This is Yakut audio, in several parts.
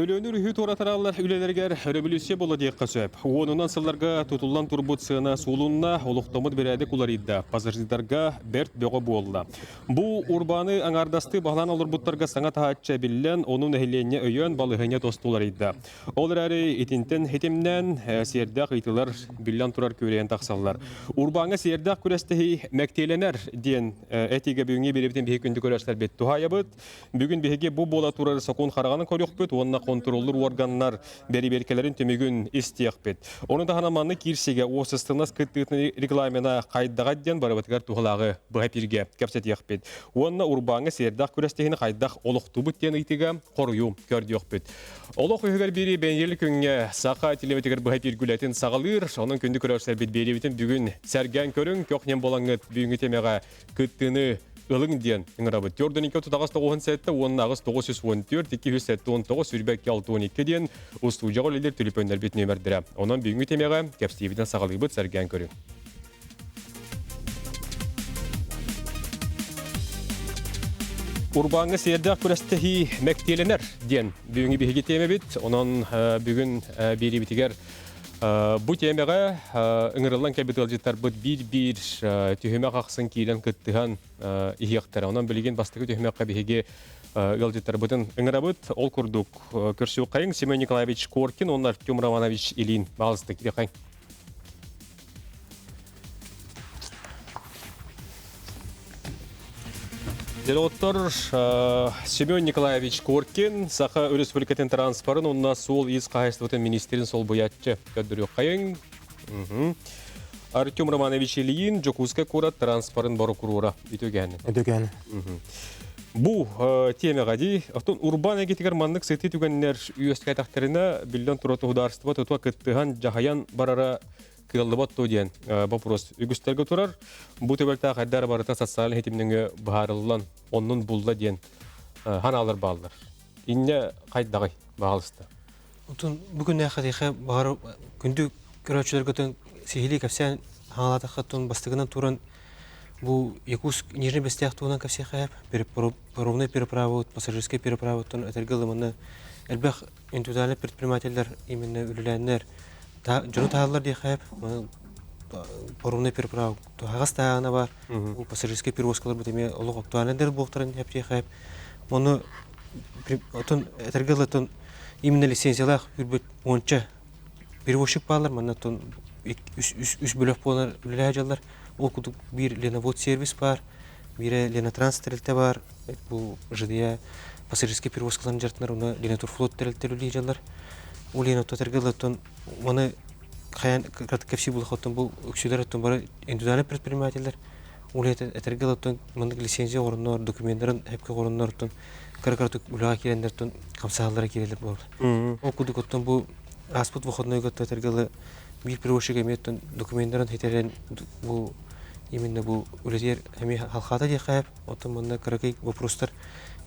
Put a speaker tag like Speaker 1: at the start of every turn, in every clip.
Speaker 1: Өлөөнү өрүһү туоратараллар үлэлэригэр өрөбүлүүссүйэ буолла диэххэ сөп. Уонунан сылларга тутуллан турбут сыана суулунна, олохтоммут бэрээдэк уларыйда, пассажирдарга бэрт бөҕө буолла. Бу урбааны аҥаардастыы баһылаан олорбуттарга саҥа таһааччы эбиллэн, ону нэһилиэнньэ өйөөн балаһыанньа тосту уларыйда. Ол эрээри итинтэн ситимнээн сиэрдээх ыйытыылар биллэн турар күөрэйэн тахсаллар. Урбааҥҥа сиэрдээх күрэстэһии мэктиэлэнэр диэн этиигэ бүгүҥҥү биэриибитин биһиги күндү көрөөччүлэрбит туһаайабыт. Бүгүн биһиги бу буола турар сокуон хараҕынан көрүөхпүт уонна хонтуруоллуур уорганнар бэрэбиэркэлэрин түмүгүн истиэхпит. Ону таһынан маннык киирсиигэ уопсастыбаннас кыттыытын регламена хайдаҕа диэн барыбытыгар туһалааҕы быһа эпииргэ кэпсэтиэхпит. Уонна урбааҥҥа сиэрдээх күрэстэһиини хайдах олохтуубут диэн ыйытыыга хоруйу көрдүөхпүт. Олох үһүгэр биэрии бэнидиэлик күҥҥэ саха телевизорыгар быһа эпиир үлэтин саҕалыыр. Онон күндү көрөөччүлэрбит биэриибитин бүгүн сэргээн көрүҥ, көх-нэм буолаҥҥыт бүгүҥҥү тиэмэҕэ кыттыыны ылыҥ диэн ыҥырабыт. Төрдүн 238 97 уонна 8 914 279 22 62 диэн устуудьаҕа үлэлиир түлүпүөннэрбит нүөмэрдэрэ. Онон бүгүҥҥү тиэмэҕэ кэпсиибитин саҕалыыбыт, сэргээн көрүҥ. Урбааҥҥа сиэрдээх күрэстэһии мэктиэлэнэр диэн бүгүҥҥү биһиги тиэмэбит. Онон бүгүн биэриибитигэр Бу тиэмэҕэ ыҥырыллан кэлбит ыалдьыттарбыт биир-биир түһүмэх ахсын киирэн кыттыһан иһиэхтэрэ. Онон билигин бастакы түһүмэххэ биһиги ыалдьыттарбытын ыҥырабыт. Ол курдук көрсүөххэйиҥ Семен Николаевич Коркин уонна Артем Романович Ильин. Баҕалыстык кириэххэйиҥ. Дьэ, Семен Николаевич Коркин, Саха Өрөспүүбүлүкэтин транспорын уонна суол-иис хаһаайыстыбатын министрин солбуйааччы көрдөрүөххэйиҥ. Артем Романович Ильин, Дьокуускай куорат транспорын борокуруора. Үтүгэн.
Speaker 2: Үтүгэн.
Speaker 1: Бу тиэмэҕэ дии, оттон урбаан эйгэтигэр маннык сытыы түгэннэр үөскээтэхтэринэ, биллэн турар, государство тутуа кыттыһан, дьаһайан барара кыаллыбат дуо диэн вопрос үгүстэргэ турар. Бу түбэлтэ хайдах барыта социальнай ситимнэҥэ быһаарыллан оннун булла диэн ханаалар бааллар. Инньэ хайдаҕый, баҕалыста?
Speaker 2: Отун бу күннээххэ тиэхэ баҕар күндү көрөөччүлэргэ сиһилии кэпсээн хаалаатахха тун бастакынан туран бу Якутск Нижний Бэстээх туһунан кэпсиэхэ паромная переправа пассажирская переправа этэргэ ылыманы элбэх индивидуальный предпринимателлэр именно үлэлээннэр дьону таһаллар диэхэ паромный переправа туһаҕас таһаҕына бар бу пассажирскай перевозкалар эмиэ олох актуальнайдар буолтарын эптиэхэ ону отон этэргэ дылы именно лицензиялаах үрбүт уонча перевозчик баалар манна оттон үс бөлөх буолар үлэлэһэ дьаллар ол курдук биир леновод сервис баар биирэ ленотранс тэрилтэ баар бу ЖДЯ пассажирскай перевозкаларын дьарыктанар уонна Ленатурфлот тэрилтэ үлэлии дьаллар ол иһин оттон этэргэ дылы маны хайаан кыратык кэпсии булах оттон бу үксүлэр оттон бары индивидуальный предпринимателлэр ол иһин этэргэ дылы оттон маннык лицензия оҥороннор докуменнарын эпкэ оҥороннор оттон кыра кыратык үлэҕэ киирэннэр оттон хамсаһаллара киирэллэр буолар ол курдук оттон бу ааспыт выходнойга оттон этэргэ дылы биир перевозчик эмиэ оттон докуменнарын хитэрэн бу именно бу үлэтигэр эмиэ халхаата диэххэ Оттон манна кыракый вопростар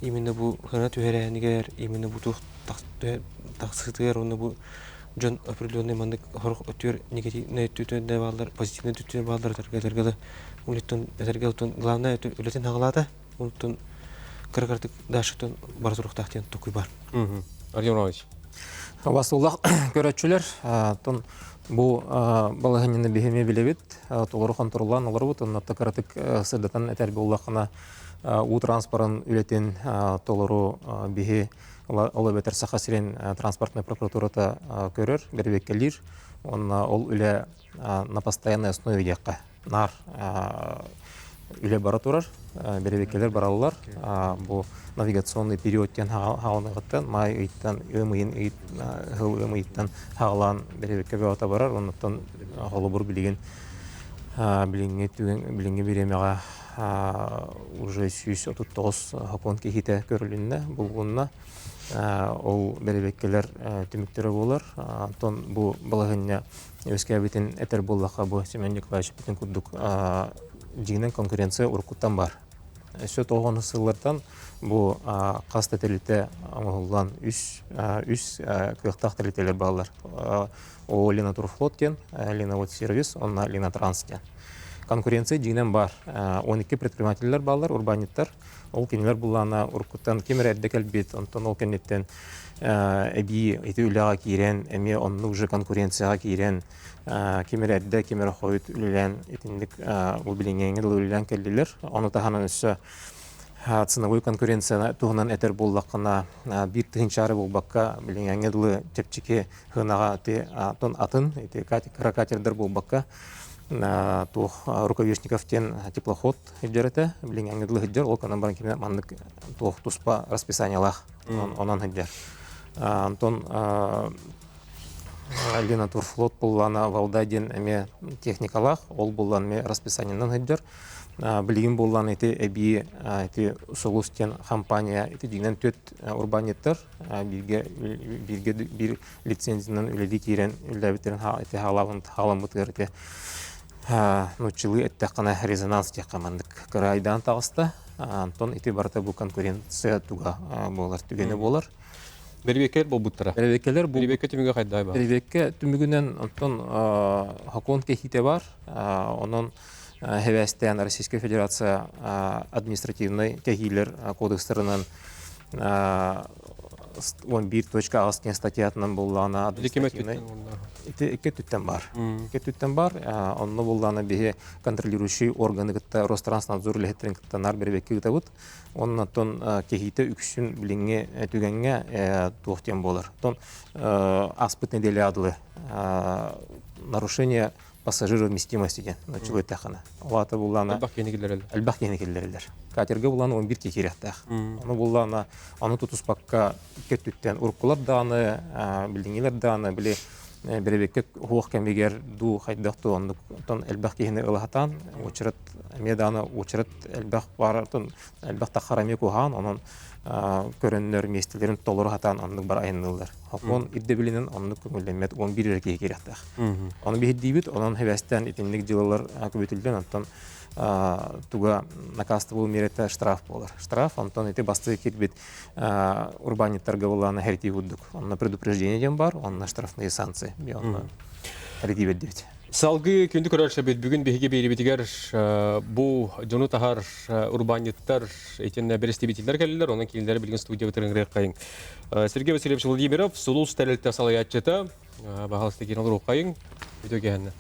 Speaker 2: именно бу хана түһэрээһинигэр, именно бу туох тахсыытыгар уонна бу дьон определенный маннык сорох өттүгэр негативнай өттүтүн да бааллар, позитивнай өттүтүн бааллар этэргэ да улиттан этэргэ оттон главное үлэтин хаҕалаата, онтон кыра-кыратык дальше бара туруохтаах диэн толкуй бар.
Speaker 1: Артем Иванович.
Speaker 3: Бастуулах көрөччүлэр, оттон бу балаһынньаны биһи эмиэ билэбит, толору хонтуруоллаан олоробут, онно кыратык сырдатан этэр буоллаххына, уу транспорын үлэтин толору биһи ол эбэтэр Саха сирин транспортнай прокуратурата көрөр, бэрэбиэркэлиир. Уонна ол үлэ на постоянной основе диэххэ наар үлэ бара турар, бэрэбиэркэлэр бараллар. Бу навигационный период диэн хаалыныгыттан маай ыйыттан ыам ыйын ыһыл ыам ыйыттан хаалаан бэрэбиэркэ бөҕөтө барар. Оннуттан холобур билигин билиҥҥи түгэн билиҥҥи бириэмэҕэ уже 139 сокуон киһитэ көрүлүннэ, булгунна. Ол бэрэбиэркэлэр түмүктэрэ буолар. Онтон бу балаһыанньа үөскээбитин этэр буоллахха, бу Семен Николаевич бүтүн курдук дьиҥинэн конкуренция уруккуттан баар. Өссө тоҕону сыллартан бу хас да тэрилтэ оҥоһуллан үс үс кыахтаах тэрилтэлэр бааллар. О Лена Турфлот диэн, Лена вот сервис, онно Лена Транс диэн. Конкуренция дьиҥинэн баар. 12 предпринимателлэр бааллар, урбаанньыттар. Ол кинилэр буллаана уруккуттан ким эрэ эрдэ кэлбит, онтон ол кэнниттэн Эбии ити үлэҕэ киирэн, эмиэ оннук же конкуренцияҕа киирэн, ким эрэ эрдэ, ким эрэ хойут үлэлээн итинник бу билиҥҥээҥҥэ дылы үлэлээн кэллилэр. Ону таһынан өссө ценовой конкуренция туһунан этэр буоллаххына, биир тыһыынчаары буолбакка, билиҥҥээҥҥэ дылы чэпчэки сыанаҕа ити атын ити кыра катердар буолбакка, туох Рукавишников диэн теплоход сылдьар этэ, билиҥҥээҥҥэ дылы сылдьар, ол гынан баран кини маннык туох туспа расписаниелаах онон сылдьар. Онтон Лена Турфлот буллана Валдай диэн эмиэ техникалаах, ол буллан эмиэ расписаниенан сылдьар. Билигин буллан ити эбии ити Сулус диэн компания ити дьиҥинэн түөрт урбаанньыттар бииргэ бииргэ биир лицензиянан үлэлии киирэн үлэлээбиттэрин ити хааламмытыгар ити нууччалыы эттэххинэ резонанс диэххэ маннык кыраайдаан таҕыста. Онтон ити барыта бу конкуренция туга буолар түгэнэ буолар.
Speaker 1: Бэрибиэккэлэр буолбуттара.
Speaker 3: Бэрибиэккэлэр
Speaker 1: Бэрибиэккэ түмүгэ хайдаа баар?
Speaker 3: Бэрибиэккэ түмүгүнэн онтон сокуон кэһиитэ бар. Онон хэбээстээн Российская Федерация административнай кэһиилэр кодекстарынан 11.8 диэн статьятынан буллаҕына административнай ити икки өттүттэн бар. Икки өттүттэн бар. Онно буллаҕына биһи контролирующий органы кытта Ространснадзор үлэһиттэрин кытта наар бэрибэккэ ыытабыт. Оннотон кэһиитэ үксүн билиҥҥи түгэҥҥэ туох диэн буолар. Оттон ааспыт нэдиэлэ дылы нарушение пассажировместимости диэн ноччулуу эттэххинэ. Ол аата буллаана
Speaker 1: Элбэх киһини киллэрэллэр.
Speaker 3: Элбэх киһини киллэрэллэр. Катерга буллаана 11 киһи киириэхтээх. Ону буллаана аны тутуспакка икки өттүттэн уруккулар даҕаны, билиҥҥилэр даҕаны били бэрэбиэккэ уһуох кэмигэр дуу хайдах дуу оннук оттон элбэх киһини ыла сатаан уочарат эмиэ даҕаны уочарат элбэх баар элбэх таххар эмиэ куһаҕан онон көрөннөр миэстэлэрин толору сатаан оннук бар айанныыллар. Сокуон ирдэбилинэн оннук көҥүллэммэт 11 эрэ киһи киириэхтээх. Ону биһирдиибит, онон хэбээстээн итинник дьыалалар көбүтүллэн, онтон туга накаастабыл миэрэтэ штраф буолар. Штраф, онтон ити бастыы киирбит урбаанньыттарга буоллаана хэритии курдук. Онно предупреждение диэн бар, онно штрафные санкции. Онно хэритии бэрдибит.
Speaker 1: Салгыы күндү көрөөччүбүт бүгүн биһиги биэрибитигэр бу дьону таһар урбаанньыттар итиннэ бэрэстэбиитэллэр кэллилэр, онон кинилэри билигин студиябытыгар ыҥырыаххайыҥ. Сергей Васильевич Владимиров, Сулус тэрилтэ салайааччыта, баһаалыста киирэн олоруоххайыҥ. Үтүө киэһэннэ.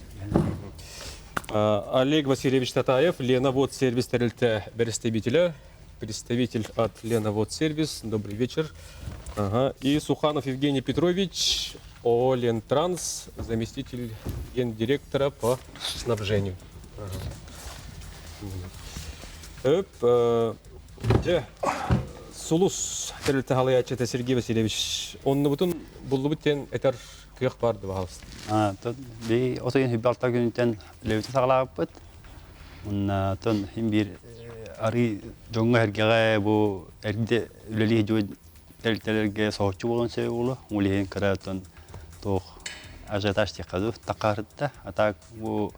Speaker 1: Олег Васильевич Татаев, Лена Вот сервис тэрилтэ бэрэстэбиитэлэ, представитель от Лена Вот сервис. Добрый вечер. Ага. И Суханов Евгений Петрович, ООО «Лентранс», заместитель гендиректора по снабжению. Ага. Өп, дьэ, Сулус тэрилтэ халайааччыта Сергей Васильевич, оннубутун буллубут диэн этэр кыах баар да баһаалыста.
Speaker 4: Би отойун хүббалта күнүттэн үлэбитин саҕалаабыппыт. Уонна тон хин биир арыы дьоҥҥо эргэҕэ бу эрдэ үлэлии дьон тэрилтэлэргэ соһуччу буолуон сөбө буолуо. Ол иһин кыра тон туох ажиотаж диэххэ дуу таххаарытта. А так бу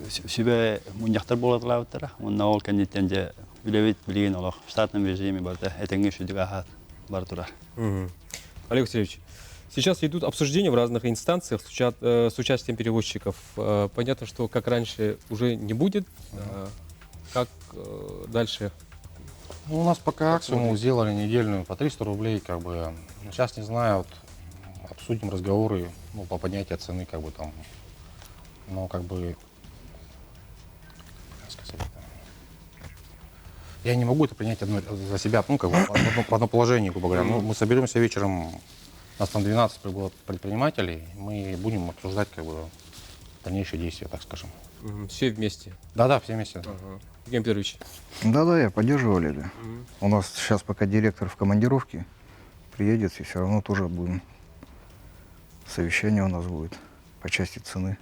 Speaker 4: сүбэ мунньахтар буолаталаабыттара. Уонна ол кэнниттэн дьэ үлэбит билигин олох штатном режиме барыта этэҥҥэ үчүгэй аһаат бара турар.
Speaker 1: Олег Васильевич, сейчас идут обсуждения в разных инстанциях с участием перевозчиков. Понятно, что как раньше уже не будет. Как дальше?
Speaker 5: Ну, у нас пока акцию мы сделали недельную по 300 рублей, как бы. Сейчас не знаю, вот, обсудим разговоры, ну, по поднятию цены, как бы там. Но как бы, как сказать это? Я не могу это принять одно, за себя, ну, как бы, в одно положение, грубо говоря. Ну, мы соберемся вечером, нас там 12 прибыло предпринимателей, мы будем обсуждать, как бы, дальнейшие действия, так скажем.
Speaker 1: Все вместе?
Speaker 5: Да-да, все вместе.
Speaker 1: Ага. Евгений Петрович.
Speaker 6: Да-да, я поддерживаю Олега. У нас сейчас пока директор в командировке приедет, и все равно тоже будем. Совещание у нас будет по части цены.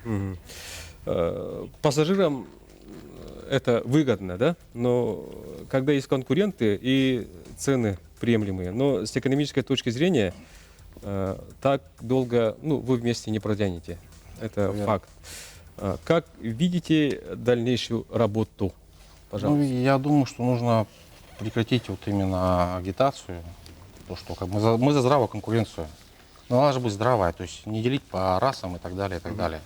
Speaker 1: Угу. Пассажирам это выгодно, да? Но когда есть конкуренты и цены приемлемые, но с экономической точки зрения так долго, ну, вы вместе не протянете. Это
Speaker 5: Верно.
Speaker 1: Факт. Как видите дальнейшую работу? Пожалуйста.
Speaker 5: Ну, я думаю, что нужно прекратить вот именно агитацию, то, что как мы за здравую конкуренцию. Но она должна быть здравая, то есть не делить по расам и так далее, и так далее.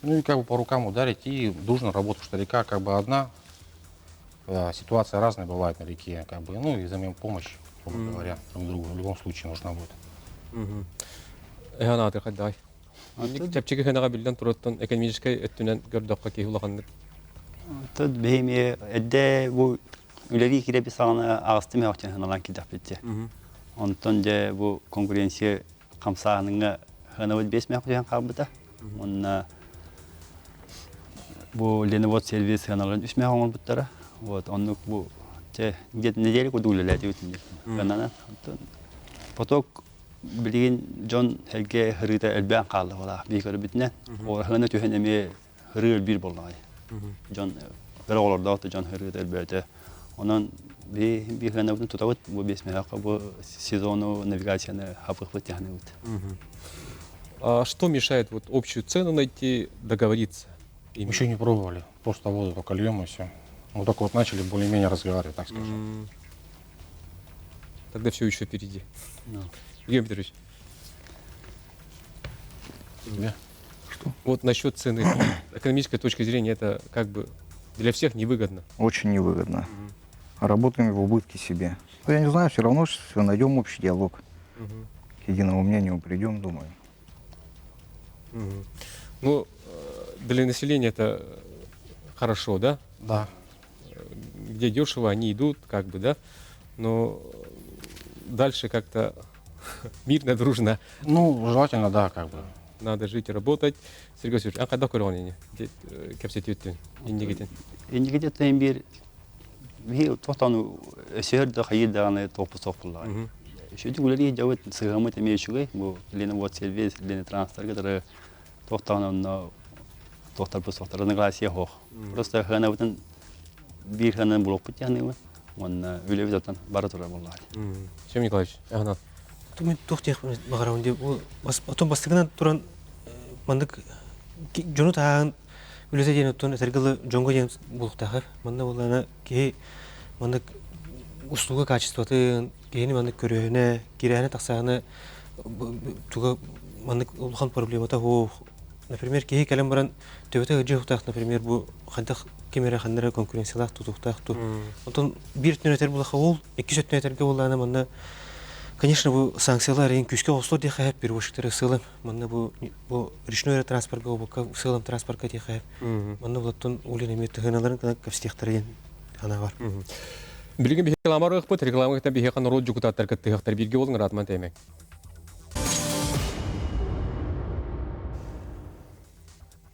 Speaker 5: Ну и как бы по рукам ударить и дружно работать, потому что река как бы одна, ситуация разная бывает на реке, как бы, ну и взаимопомощь. грубо говоря, друг другу в любом случае нужна будет.
Speaker 1: Эһэн ааты хайдай. Чэпчэки хынаҕа биллэн туруттан экономическай өттүнэн көрдөххө киһи улаханнык.
Speaker 4: Тут биһими эдде бу үлэлии кирэби саҕана аҕыстым мөөхтен хыналаан кидэхпитти. Онтон дьэ бу конкуренция хамсааһыныҥа ханабыт 5 мөөх түһэн хаалбыта. Уонна бу Леновод сервис сыаналарын 3 мөөх оҥорбуттара. Вот оннук бу те где-то неделю курдук үлэлээтибит хананан. Онтон поток билигин дьон эргэ хырыыта элбээн хаалла буолаах бии көрбүтүнэн. Хына түһэн эмиэ хырыы өлбүүр буоллаҕай. Дьон кыра оҕолордоох да дьон хырыыта өлбөөтө. Онон би би ханабытын тутабыт бу биэс мөһөөххө бу сезону навигацияны хапыхпыт тиһаныбыт.
Speaker 1: А что мешает вот общую цену найти, договориться?
Speaker 5: Именно? Еще не пробовали. Просто воду только льем и все. Мы только вот начали более-менее разговаривать, так скажем.
Speaker 1: Тогда все еще впереди. No. Евгений Петрович.
Speaker 5: Тебе?
Speaker 1: Что? Вот насчет цены. Экономической точки зрения это как бы для всех невыгодно.
Speaker 6: Очень невыгодно. Угу. Работаем в убытке себе. Ну, я не знаю, все равно все найдем общий диалог. Угу. К единому мнению придем, думаю.
Speaker 1: Угу. Ну, для населения это хорошо, да?
Speaker 5: Да.
Speaker 1: Где дешево, они идут, как бы, да? Но дальше как-то мирно, дружно.
Speaker 5: Ну, желательно, да, как бы.
Speaker 1: Надо жить и работать. Сергей Васильевич, а когда көрөҕүн кэпсэтиэттин иннигитин?
Speaker 4: Иннигитин биир биһи тохтону өсөөр да хайыр даҕаны топпу сохпуллаҕай. Үчүгэй үлэлии дьабыт сыһыаммыт эмиэ үчүгэй. Бу Лена вот сервис, Лена транстарга тары тохтоон онно тохтарбыт сохтар разногласия хоох. Просто ханабытын биир ханан булуохпут диэханыыбын. Уонна үлэбит оттон бара турар буоллаҕа.
Speaker 1: Семен Николаевич, аһынан.
Speaker 2: Мен туох диэх баҕарабын дии отон бастакынан туран маннык дьону таһааһын үлэтэ диэн оттон этэргэ дылы дьоҥҥо диэн буолуохтаах манна буоллаҕына киһи маннык услуга качествотын киһини маннык көрүөһүнэ киирээһинэ тахсааһына туга маннык улахан проблемата суох например киһи кэлэн баран төбөтө ыалдьыахтаах например бу хайдах ким эрэ ханна эрэ конкуренциялаах тутуохтаах ту онтон биир өттүнэн этэр буоллахха ол иккис өттүнэн этэргэ буоллаҕына манна конечно бу санкциялар эйин күүскэ оҕустуо диэххэ сөп перевозчиктары сыалым манна бу бу речной эрэ транспорга буолбакка сыалым транспорка диэххэ сөп манна булаттан улин эмиэ тыһыналарын кэпсэтиэхтэрэ диэн санаа бар.
Speaker 1: Билигин биһиги реклама арыахпыт, реклама кытта биһиэхэ норуот дьокутааттар кыттыһыахтар бииргэ буолуҥ ыраатман тэмэҥ.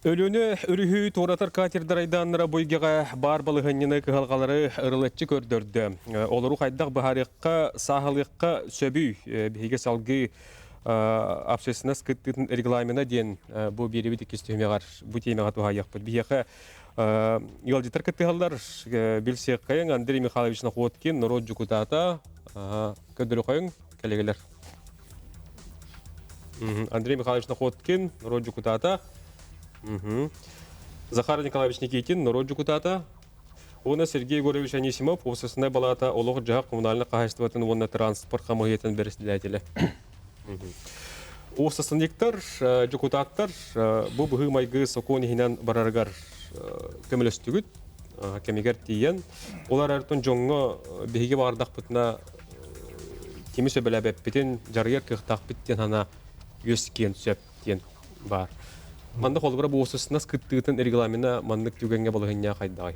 Speaker 1: Өлүөнэ өрүһү туоратар катердар айдааннара бу эйгэҕэ баар балаһыанньаны кыһалҕалары ырылаччы көрдөрдө. Олору хайдах быһаарыахха, сааһылыахха сөбүй? Биһиги салгыы общественность кыттыытын регламена диэн бу биэрибит иккис түһүмэҕэр бу тиэмэҕэ туһаайыахпыт. Биһиэхэ ыалдьыттар кыттыһаллар. Билсиэххэйиҥ Андрей Михайлович Находкин, норуот дьокутаата. Көрдөрүөххэйиҥ, кэлэгэлэр. Андрей Михайлович Находкин, норуот дьокутаата. Захар Николаевич Никитин, норуот дьокутаата. Уонна Сергей Егорович Анисимов, уопсастыбаннай балаата олох-дьаһах коммунальнай хаһаайыстыбатын уонна транспорт хамыыһыйатын бэрэссэдээтэлэ. Уопсастыбанниктар, дьокутааттар бу быһыы-майгы сокуон иһинэн барарыгар көмөлөстүгүт, кэмигэр тиийэн, ол эрээри дьоҥҥо биһиги баҕардахпытына кими сөбүлээбэппитин дьарыйар кыахтаахпыт диэн санаа үөскиэн сөп диэн баар. Манна холобура бу уопсастыбаннас кыттыытын регламена маннык түгэҥҥэ балаһыанньа хайдаҕый?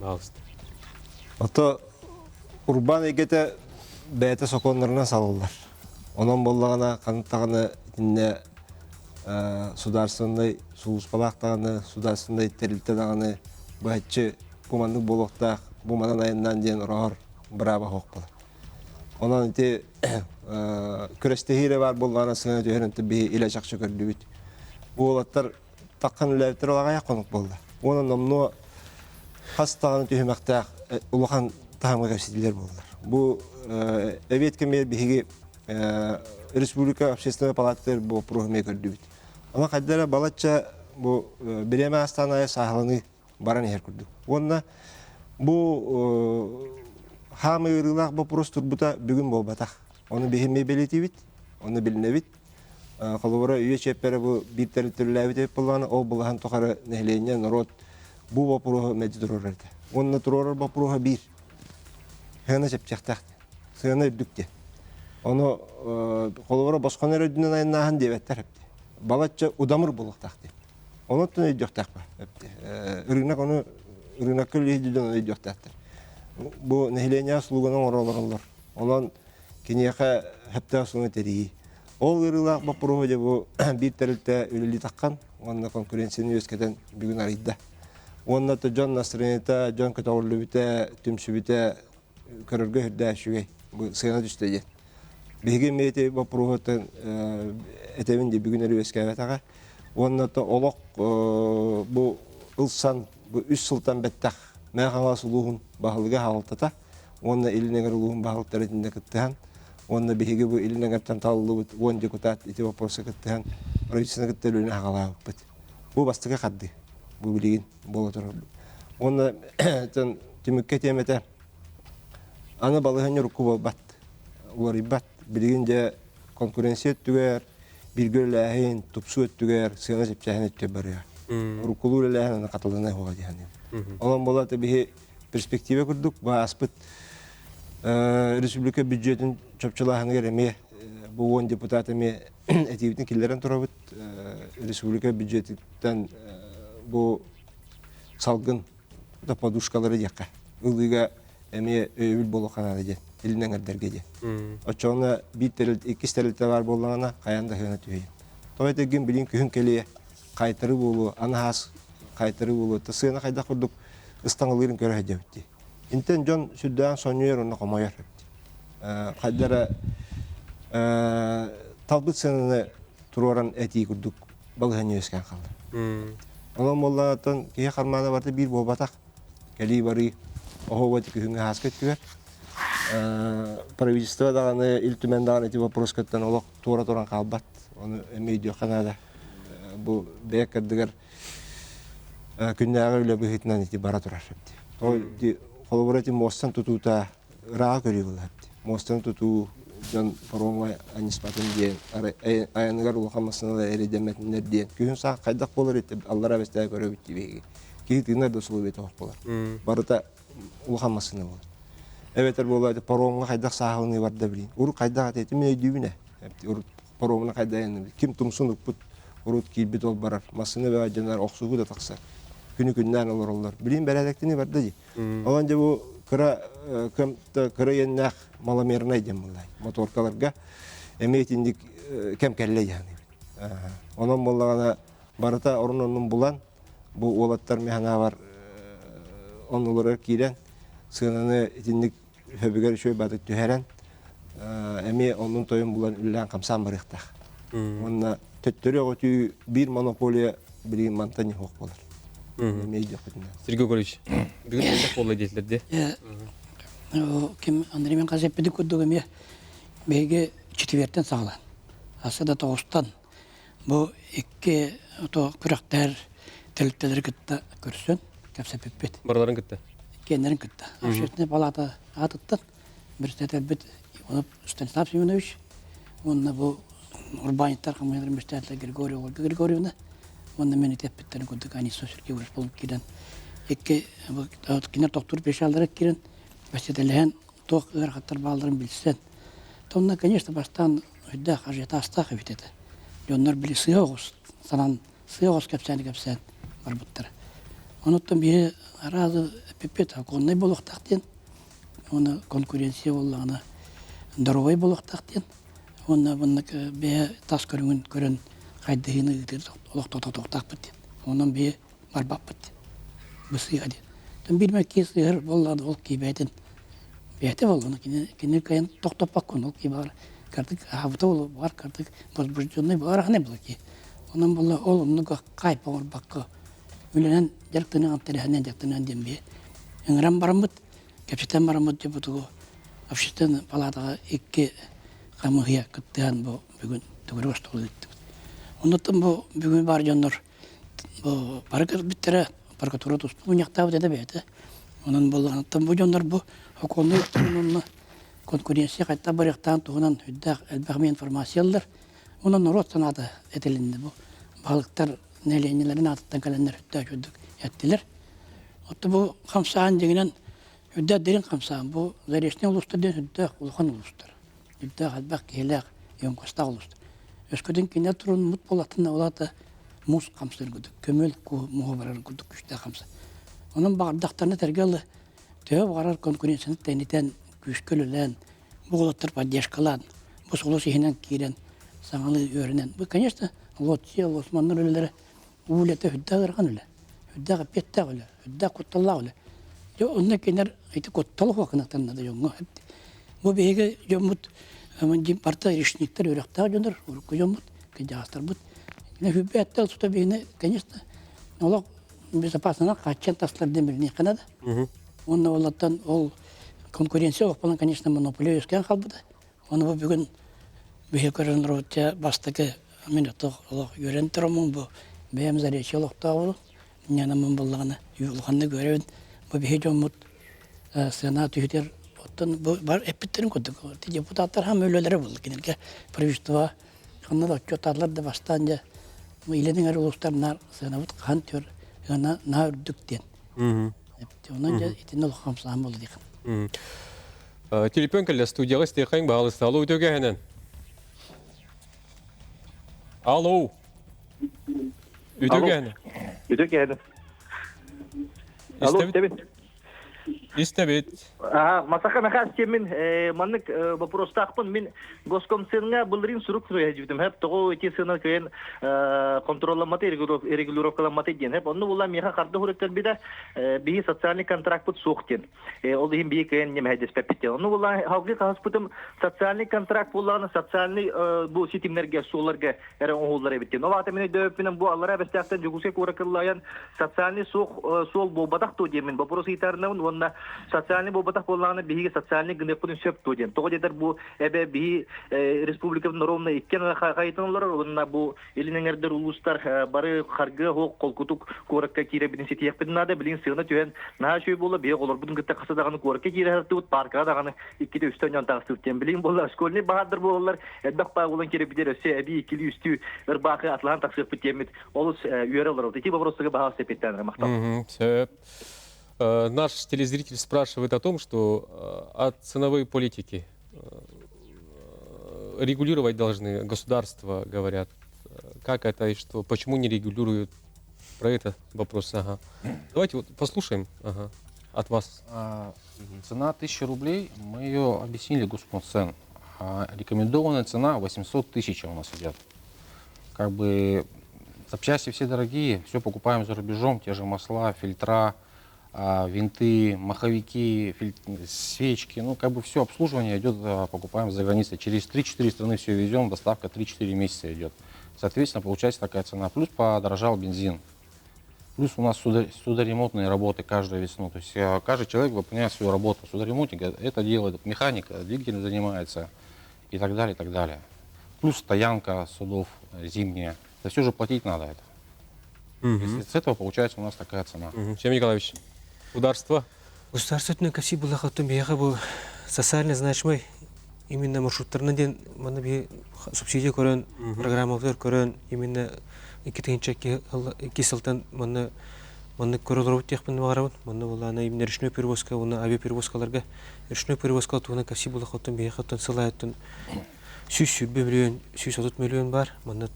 Speaker 1: Баҕалыста.
Speaker 7: Ото урбаан эйгэтэ бэйэтэ сокуоннарынан салаллар. Онон буоллаҕына ханнык даҕаны итиннэ судаарственнай сулууспалаах даҕаны, судаарственнай тэрилтэ даҕаны быһаччы бу маннык буолуохтаах, бу манан айаннаан диэн ороһор бырааба суох буолар. Онон ити күрэстэһии эрэ баар буоллаҕына сыана түһэрин биһи илэ чахчы көрдүбүт. Бу уолаттар таххан үлэлээбиттэр аҕыйах хонук буолла. Уонна номнуо хас даҕаны түһүмэхтээх улахан таһымҥа кэпсэтиилэр буоллар. Бу эбиэт кэмигэр биһиги республика общественной палататыгар бу боппуруоһу эмиэ көрдүбүт. Ама хайда эрэ балачча бу бириэмэ астаан аайы сааһыланыы баран иһэр курдук. Уонна бу хаамыы ыарыылаах боппуруос турбута бүгүн буолбатах. Ону биһи эмиэ бэлиэтиибит, ону билинэбит. Холобура, үйэ чиэппэрэ бу биир тэрилтэлээбит эбит буоллаҕына, ол былаһын тухары нэһилиэнньэ, норуот бу боппуруоһу мэлдьи туруорар этэ. Уонна туруорар боппуруоһа биир. Сыана чэпчэхтээх. Сыана үрдүк диэн. Ону холобура босхону эрэ үрдүнэн айаннааһын диэбэттэр эбит. Балачча удамыр буолуохтаах диэн. Онуттан өйдүөхтээх ба. Ырыынак ону ырыынакка үлэлиир дьон өйдүөхтээхтэр. Бу нэһилиэнньэҕэ услуганы оҥоро олороллор. Онон киниэхэ сөптөөх суолу тэрийии. Ол ыарыылаах боппуруоһу дьэ бу биир тэрилтэ үлэлии таххан уонна конкуренцияны үөскэтэн бүгүн арыйда. Уонна то дьон настроениета, дьон көтөҕүллүбүтэ, түмсүбүтэ көрөргө үрдээх үчүгэй. Бу сыана түстэ диэн. Биһиги эмиэ ити боппуруоһуттан этэбин дии бүгүн эрэ үөскээбэтэҕэ. Уонна то олох бу ылсан бу үс сылтан бэттэх Мэҥэ Хаҥалас улууһун баһылыга хаалтата уонна Илин Эҥэр улууһун баһылыктара итиннэ кыттыһан уонна биһиги бу Илин Эҥэртэн талыллыбыт 10 депутат ити вопроска кыттыһан правительствоны кытта үлэни аҕалаабыппыт. Бу бастакы хардыы. Бу билигин буола турар. Уонна түмүккэ тиэмэтэ аны балаһыанньа урукку буолбат, уларыйбат. Билигин дьэ конкуренция өттүгэр, бииргэ үлэлээһин, тупсуу өттүгэр, сыана чэпчээһин өттүгэр барыа. Уруккулуу үлэлээһин аны хатыланай буола диһанным. Онон буолла биһи перспектива курдук бааспыт республика бюджетин чопчулааһыныгар эмиэ бу 10 депутат эмиэ этиибитин киллэрэн турабыт. Республика бюджетиттэн бу салгын да подушкалары диэххэ ылыыга эмиэ өйөбүл буолуохха наада диэн илин эҥэрдэргэ диэн. Оччоҕуна биир тэрилтэ, иккис тэрилтэ баар буоллаҕына хайаан да сыана түһүйэн. Тоҕо этэргин билин күһүн кэлиэ, хайтары буолуо, анаһаас хайтары буолуо, сыана хайдах курдук ыстаҥалыырын көрө сылдьабыт дии. Интэн дьон сүрдээҕин сонньуйар уонна хомойор. Хайдара талбыт сыананы туруоран этии курдук балаһыанньа үөскээн хаалла. Онон буоллаҕыттан киһи хармаана барыта биир буолбатах. Кэлии барыы оһуоба күһүҥҥү ааска өттүгэр. Правительство даҕаны, Ил Түмэн даҕаны ити вопроскаттан олох туора туран хаалбат. Ону эмиэ өйдүөххэ наада. Бу бэйэ кырдыгар күннээҕи үлэ быһыытынан ити бара турар. Холобура ити муостан тутуута ырааҕа көрүү буолар. Муостаны тутуу дьон паромҥа анньыспатын диэн айаныгар улахан массыыналар эрэйдэммэтиннэр диэн күһүн саах хайдах буолар ити аллара бэстээ көрөбүт диэбиһиги киһи тыынар да усулуобуйата суох буолар барыта улахан массыына буолар эбэтэр буолла паромҥа хайдах сааһыланыы барда билин урут хайдах этэ мин өйдүүбүн ээ урут паромна хайдах айанныбыт ким тумсун укпут урут киирбит ол барар массыына бөҕө дьоннор охсуһуу да тахсар күнү күннээн олороллор билин бэрээдэктини барда дии Онон дьэ бу кыра кыра иэннээх маломернай диэн буолла. Моторкаларга эмиэ итинник кэм кэллэ диэн. Онон буоллаҕына барыта орун-оннун булан бу уолаттар механабар оннуларыгар киирэн сыананы итинник хөбүгэр үчүгэй баатык түһэрэн эмиэ оннун тойун булан үлэлээн хамсаан барыахтаах. Уонна төттөрү оҕотүү биир монополия билигин мантан суох буолар. Эмиэ өйдүөхпүтүнэн.
Speaker 1: Сергей Егорович, бүгүн элбэх буолла диэтилэр дии.
Speaker 8: Ким Андрей мен эппитин курдук эмиэ биһиги четвертэн саҕалаан аса да тоҕустан бу икки ото күрэхтэр тэрилтэлэри кытта көрсөн кэпсэппиппит.
Speaker 1: Барыларын кытта?
Speaker 8: Иккиэннэрин кытта. Общественная палата аатыттан председателбит Станислав Семенович уонна бу урбаанньыттар хамыйаларын председателэ Григорий Ольга Григорьевна уонна мен эппиттэрин курдук Анисов Сергей Егорович буолуп киирэн икки кинилэр тохтуур пешалара киирэн бэсиэдэлэһэн туох ыарахаттар баалларын билсэн тонна конечно бастаан өйдөөх ажиотажтаах эбит этэ дьоннор били сыа оҕус санаан сыа оҕус кэпсээни кэпсээн барбыттара онуттан биһи араас эппиппит законнай буолуохтаах диэн уонна конкуренция буоллаҕына здоровай буолуохтаах диэн уонна маннык бэйэ тас көрүҥүн көрөн хайдыһыыны ыытыр олох тохтотуохтаахпыт диэн онон биһи барбаппыт диэн бу сыыһа диэн биир киһи сыыһар буоллаҕына ол киһи бэйэтин бэйэтэ буоллаҕына кини кини кыайан тохтоппоккун ол киһи баҕар кырдык аһаабыта буолуо баҕар кырдык возбужденный баҕар ахнай буолар киһи онон буолла ол оннук хайп оҥорбокко үлэнэн дьарыктаныан тэрээһинэн дьарыктаныан диэн биһи ыҥыран бараммыт кэпсэтэн бараммыт дьэ бу общественнай палатаҕа икки хамыыһыйа кыттыһан бу бүгүн төгүрүк остуол ыыттыбыт. Оннуттан бу бүгүн баар дьоннор бу бары кэлбиттэрэ прокуратура туспа мунньахтаабыт этэ бэйэтэ. Онон буоллаҕыттан бу дьоннор бу сокуоннай өттүнэн конкуренция хайдах барыахтаан туһунан үрдээх элбэх информация ыллар. Онон норуот санаата этилиннэ бу баһылыктар нэһилиэнньэлэрин аатыттан кэлэннэр үрдээх үрдүк эттилэр. Отто бу хамсаан дьиҥинэн Үрдээх дириҥ хамсааһын. Бу Заречнай улуустар диэн үрдээх улахан улуустар. Үрдээх элбэх киһилээх, емкостаах улуустар. Өскөтүн кинилэр турунмут буоллахтарына, ол аата муус хамсыыр курдук, көмүөл муһу барар курдук күүстээх хамсаа. Онон баҕардахтарына тэргэ ылы төһө баҕарар конкуренцияны тэнитэн, күүскэ үлэлээн, бу уолаттар поддержкалаан, бу сулус иһинэн киирэн, саҥалыы үөрэнэн. Бу, конечно, лоция, лосманнар үлэлэрэ уу үлэтэ үрдээх ыарахан үлэ, үрдээх эппиэттээх үлэ, үрдээх кутталлаах үлэ. Дьэ, онно кинилэр ити куттал хуакынаттан да дьоҥҥо. Бу биһиги дьоммут барыта решниктэр үөрэхтээх дьоннор, урукку дьоммут, кырдьаҕастарбыт. Хүббээттэл сута биһини, конечно, олох безопасно хааччан таслар диэн билиниэххэ наада. Уонна олортон ол конкуренция олохпунан, конечно, монополия үөскээн хаалбыта. Ону бу бүгүн биһи көрөн олоробут бастакы мин олох үөрэн тураммын бу бэйэм заречье олохтооҕу ньанаммын буллаҕына улаханнык үөрэбин бу биһи дьоммут сыана түһүтэр оттон бу бар эппиттэрин курдук депутаттар хам үлэлэрэ булла кинилэргэ правительство ханна да отчуоттаатылар да бастаан дьэ илин эҥэр улуустар наар сыанабыт хаһан түөр ыана наһаа үрдүк диэн онон дьэ итиннэ улахан хамсааһын буолла диэхин
Speaker 1: Телефон кэллэ студияҕа истиэххин баҕалыста. Алло, үтүөкэһинэн. Алло. Үтүөкэһинэн.
Speaker 9: Үтүөкэһинэн. Алло, истэбит.
Speaker 1: Истэбит.
Speaker 9: Ага, Масаха Михас кемин маннык вопростаахпын мин Госкомценҥа былырыын сурук суруйа сылдьыбытым. Хэп тоҕо ити сына кыайан контролламматы, регулировкаламматы диэн. Хэп онно була миэхэ харда хурук кэлбитэ биһи социальный контрактпыт суох диэн. Ол иһин биһи кыайан ньэмэһэйдэспэппит диэн. Ону була халгы хаһыспытым социальный контракт буоллаҕына социальный бу ситимнэргэ, суолларга эрэ оҥоһуллар эбит диэн. Ол аата мин өйдөөбүппүнэн бу аллараа Бэстээхтэн Дьокуускай куоракка ыллайан социальный суох суол буолбатах дуо диэммин вопрос ыйытарынабын уонна социальный буолбатах буоллаҕына биһиги социальный гыныахпытын сөп дуо диэн. Тоҕо диэтэр бу эбэ биһи республикабыт ровно иккиэн хайытан олорор уонна бу илин эҥэрдэр улуустар бары харгыа суох холкутук куоракка киирэбитин ситиэхпитин наада. Билигин сыана түһэн наһаа үчүгэй буолла. Биһиги оҕолорбутун кытта хаса даҕаны куоракка киирэ сырыттыбыт, паркаҕа даҕаны иккитэ үстэ онньоон таҕыстыбыт диэн. Билигин буолла школьный баһаардар буолаллар, элбэх баа буолан киирэбитигэр өссө эбии иккилии үстүү ырбаахы атылаһан тахсыахпыт диэммит олус үөрэ олоробут. Ити вопростарга баһаалыста эппиэттээн махтал.
Speaker 1: Сөп. Наш телезритель спрашивает о том, что от ценовой политики регулировать должны государство, говорят. Как это и что, почему не регулируют? Про это вопрос. Ага. Давайте вот послушаем ага, от вас.
Speaker 5: Цена 1000 рублей, мы ее объяснили Госкомцен. Рекомендованная цена 800 тысяч у нас идет. Как бы запчасти все дорогие, все покупаем за рубежом, те же масла, фильтра, винты, маховики, свечки, ну как бы все обслуживание идет, покупаем за границей. Через 3-4 страны все везем, доставка 3-4 месяца идет. Соответственно, получается такая цена. Плюс подорожал бензин. Плюс у нас судоремонтные работы каждую весну. То есть каждый человек выполняет свою работу. Судоремонтник это делает, механик двигателем занимается и так далее, и так далее. Плюс стоянка судов зимняя. Это все же платить надо это. Угу. С этого получается у нас такая цена.
Speaker 1: Угу. Чем Николаевич, государство?
Speaker 2: Государство өттүнэн кэпсии буллахаттан биһиэхэ бу социально значимый именно маршруттарынан диэн манна биһи субсидия көрөн, программалар көрөн именно 2002 сылтан манна маннык көрө олоробут диэхпин баҕарабын. Манна буоллаана именно речной перевозка уонна авиаперевозкаларга речной перевозка туһунан кэпсии буллахаттан биһиэхэ сыл аайыттан 120 миллион, 130 миллион бар. Манна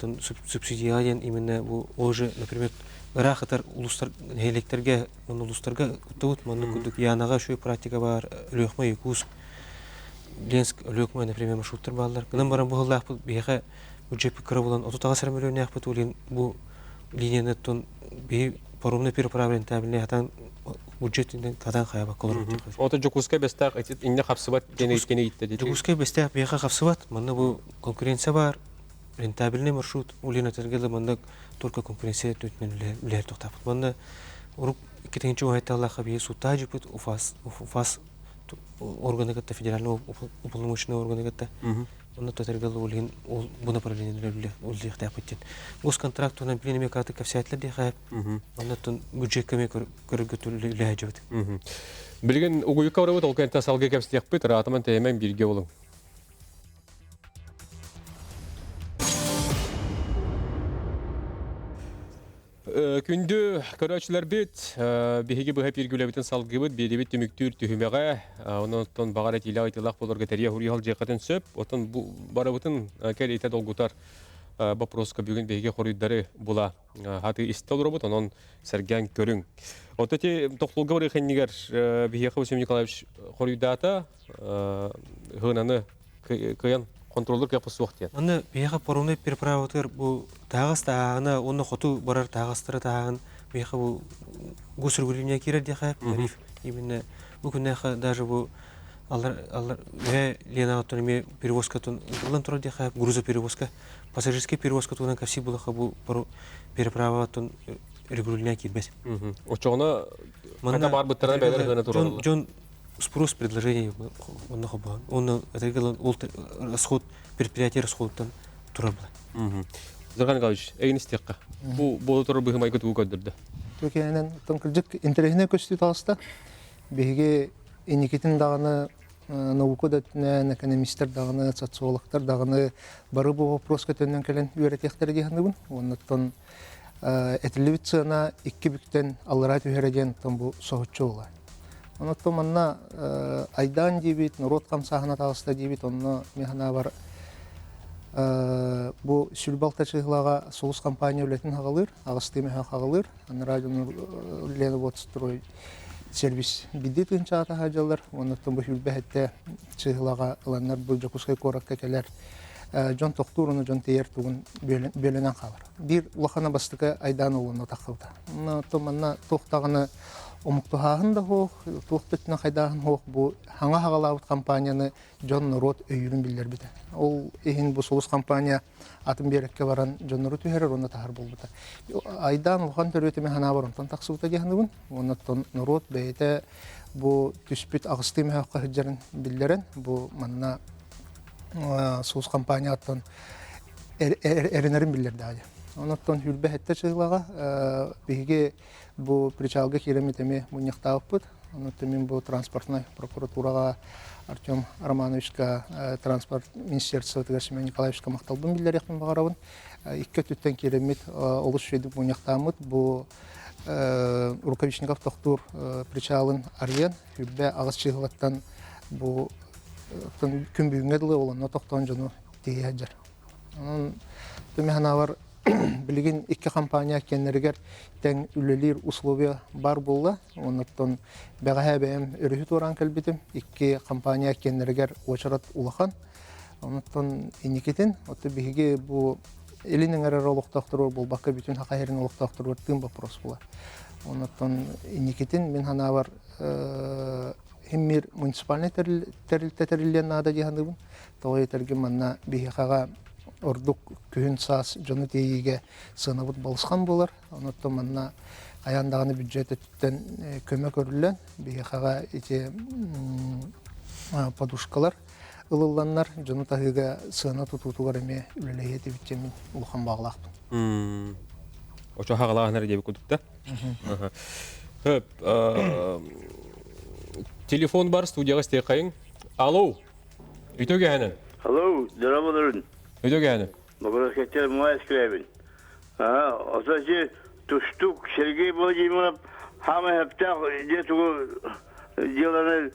Speaker 2: субсидия диэн именно бу уже, например, ыраах ытар улуустар нэһилиэктэргэ уонна улуустарга куттабыт. Манна курдук Янаҕа үчүгэй практика бар, Өлүөхмэ, Якутск, Ленск, Өлүөхмэ, например, маршруттар бааллар. Гынан баран бу сыллаахпыт биһиэхэ бюджеппит кыра буолан 38 эрэ миллионнаахпыт ол бу линияны оттон биһи паромный переправа рентабельный хатан бюджет хатан хайабакка олорор.
Speaker 1: Ото Дьокуускай Бэстээх инне хапсыбат диэн иккини иттэ
Speaker 2: Дьокуускай Бэстээх биһиэхэ хапсыбат. Манна бу конкуренция бар, рентабельный маршрут Улина Тергела манна только конкуренция өттүнэн үлэһэр тохтааппыт. Манна урук иккитинчи уһайталлаахха биһи сууттаа дьуппут УФАС УФАС органы кытта федеральный уполномоченный органы кытта Онно тотергал ол иһин ол бу направлениелер үлэлиэхтээхпит диэн. Госконтракт туһунан билин эмиэ кыратык кэпсээтилэр диэхэ. Оннуттан бюджекка эмиэ көрөргө үлэһэ дьыбыт.
Speaker 1: Билигин угуйукка барабыт, ол кэнтэ салгыы кэпсэтиэхпит, ыраатаман тэйэмэн бииргэ болуҥ. Күндү көрөөччүлэрбит, биһиги быһа пиргүлэбитин салгыыбыт, биэдибит түмүктүүр түһүмэҕэ, онон баҕар этиилээх ыйтылаах буоларга тэрийэ хуруйа сылдьыаххытын сөп. Оттон бу барыбытын кэлиитэ долгутар боппуруоска бүгүн биһиги хоруйдары була хаты истэ олоробут, онон сэргээн көрүҥ. Оттон ити тохтолго барыах иннигэр биһиэхэ Василий Николаевич хоруйдаата, хыынаны кыайан контроллуур кыахпыт суох диэн.
Speaker 2: Аны биһиэхэ паромнай переправатыгар бу таһаҕас таһааҕына уонна хоту барар таһаҕастары таһааҕын биһиэхэ бу госрегулирование киирэр диэхэ тариф именно бу күннээхэ даже бу аллар аллар үһэ Ленаҕа эмиэ перевозкатын ылан турар диэхэ грузоперевозка пассажирскай перевозка туһунан кэпсии булаха бу переправаттан регулирование киирбэт.
Speaker 1: Оччоҕуна хата баарбыттара бэйэлэр гына тураллар.
Speaker 2: Дьон спрос предложение онно хобоон. Онно ол расход предприятие расходуттан турар була.
Speaker 1: Зырхан Николаевич, эйин истиэххэ. Бу буола турар быһымайгы тугу көрдөрдө?
Speaker 10: Төкенен тон кырдьык интэриэһинэй көстүү таҕыста. Биһиги инникитин даҕаны наука да өттүнэн, экономистар даҕаны, социологтар даҕаны бары бу вопроска төннөн кэлэн үөрэтиэхтэрэ дии саныыбын. Оннуттан этиллибит сыана икки бүктэн аллараа түһэрэ диэн бу соһуччу буолар. Онон манна айдаан диибит, норуот хамсааһына таҕыста диибит, онно мин санаабар бу сүлбалта чыһылаҕа Сулус компания үлэтин хаҕалыыр, аҕыстыы мөһө хаҕалыыр, анараа дьону Ленаводстрой сервис бидди тыынчаата сылдьаллар, оннуттан бу сүлбэһэттэ чыһылаҕа ыланнар бу Дьокуускай куоракка кэлэр дьон тохтуур, ону дьон тиийэр тугун бүөлэнэн хаалар. Биир улахана бастакы айдаан олуонна таххыбыта. Онно манна туох даҕаны омуктуһааһын да суох, туох да өттүнэн хайдааһын суох бу хаҥа хаҕалаабыт компанияны дьон норуот өйүүрүн биллэрбитэ. Ол иһин бу Сулус компания атын биэрэккэ баран дьоннору түһэрэр уонна таһар буолбута. Айдаан улахан төрүөтүмэ санаабар онтон тахсыбыта дии саныыбын. Уонна норуот бэйэтэ бу түспүт аҕыстыы мөһөөххө сылдьарын биллэрэн бу манна Сулус компанияттан эрэнэрин биллэрдэҕэ. Онон хүрбэ сэттэ чыһылаҕа биһиги бу причалга киирэммит эмиэ мунньахтаабыппыт. Онон мин бу транспортнай прокуратураҕа Артем Романовичка транспорт министерствотыгар Семен Николаевичка махталбын биллэриэхпин баҕарабын. Икки өттүттэн киирэммит олус үчүгэйдик мунньахтааммыт бу Рукавишников тохтуур причалын арыйан хүрбэ аҕыс чыһылаттан бу күн бүгүҥҥэ дылы олонно тохтоон дьону тиийэ сылдьар. Онон түмэ санаабар билигин икки компания кэннэригэр тэҥ үлэлиир условия баар буолла. Оннуттан бэҕэһээ бэйэм өрүһү туораан кэлбитим. Икки компания кэннэригэр уочарат улахан. Оннуттан инникитин, отто биһиги бу илин эҥэрэр олохтоохторугар буолбакка бүтүн Саха сирин олохтоохторугар тыын боппуруос буолар. Оннуттан инникитин мин санаабар химмир муниципальнай тэрилтэ тэриллиэн наада дии саныыбын. Тоҕо этэргин манна биһиэхэҕэ ордук күһүн саас дьону тиэйиигэ сыанабыт балысхан буолар. Онон манна хайаан даҕаны бюджет өттүттэн көмө көрүллэн биһиэхэҕэ ити подушкалар ылылланнар дьону таһыыга сыана тутуутугар эмиэ үлэлэһиэ этибит диэн мин улахан баҕалаахпын.
Speaker 1: Очо хаҕалааһынар диэбит курдук да? Телефон бар студияҕа истиэххэйиҥ. Алло. Үтө кэһэнэн.
Speaker 11: Алло, здорово,
Speaker 1: Үтө кэһэнэн.
Speaker 11: Бобросскайтер мой эскребин. Ото тустук Сергей Владимиров хаамай хөптөөх дьиэ тугу дьыаланы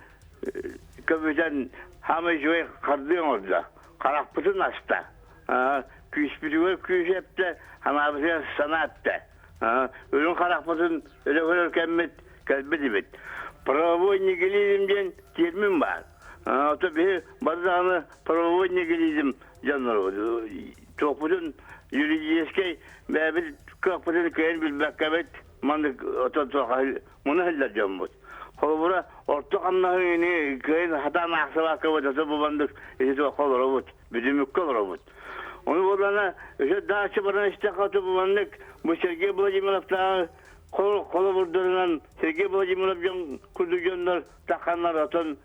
Speaker 11: көбүтэн хаамай үчүгэй хардыы оҥордо. Харахпытын аста. Күүспүтүгэр күүс эптэ, санаабытыгар санаа эптэ. Үрүҥ харахпытын өрө көрөр кэммит кэлбит эбит. Правовой нигилизм диэн термин баар. Ото биһи бары даҕаны правовой нигилизм дьоннору туохпутун юридическэй бэйэбит кыахпытын кыайан билбэккэбит маннык ото муна сылдьар дьоммут. Холобура, орто хамнаһы ини кыайан хатаан аахсыбаккабыт, ото бу маннык ити туохха олоробут, бүдүмүккэ олоробут. Ону буоллаҕына, өссө даача баран истэххэ ото бу маннык бу Сергей Владимировтааҕы холобурдарынан Сергей Владимиров дьон курдук дьоннор тахханнар отон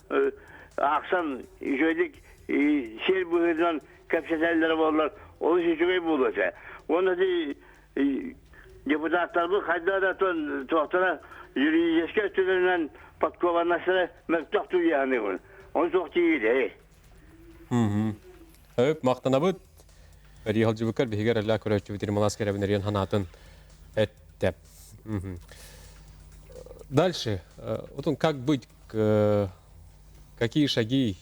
Speaker 11: аахсан үчүгэйдик сиэр быһыытынан кэпсэтэллэрэ буоллар олус үчүгэй буолуо этэ. Уонна депутаттарбыт хайдах да туохтара юридическэй өттүлэринэн подкованностара мөлтөх туйаһаныыбын. Оны суох тиийдэ.
Speaker 1: Өп, мактанабыт. Өрии халдьыбыккар биһигэр эллээ көрөөччүбүт Ирмалас кэрэбин эриэн ханаатын эттэ. Эттэ. Дальше. Вот он как быть, какие шаги?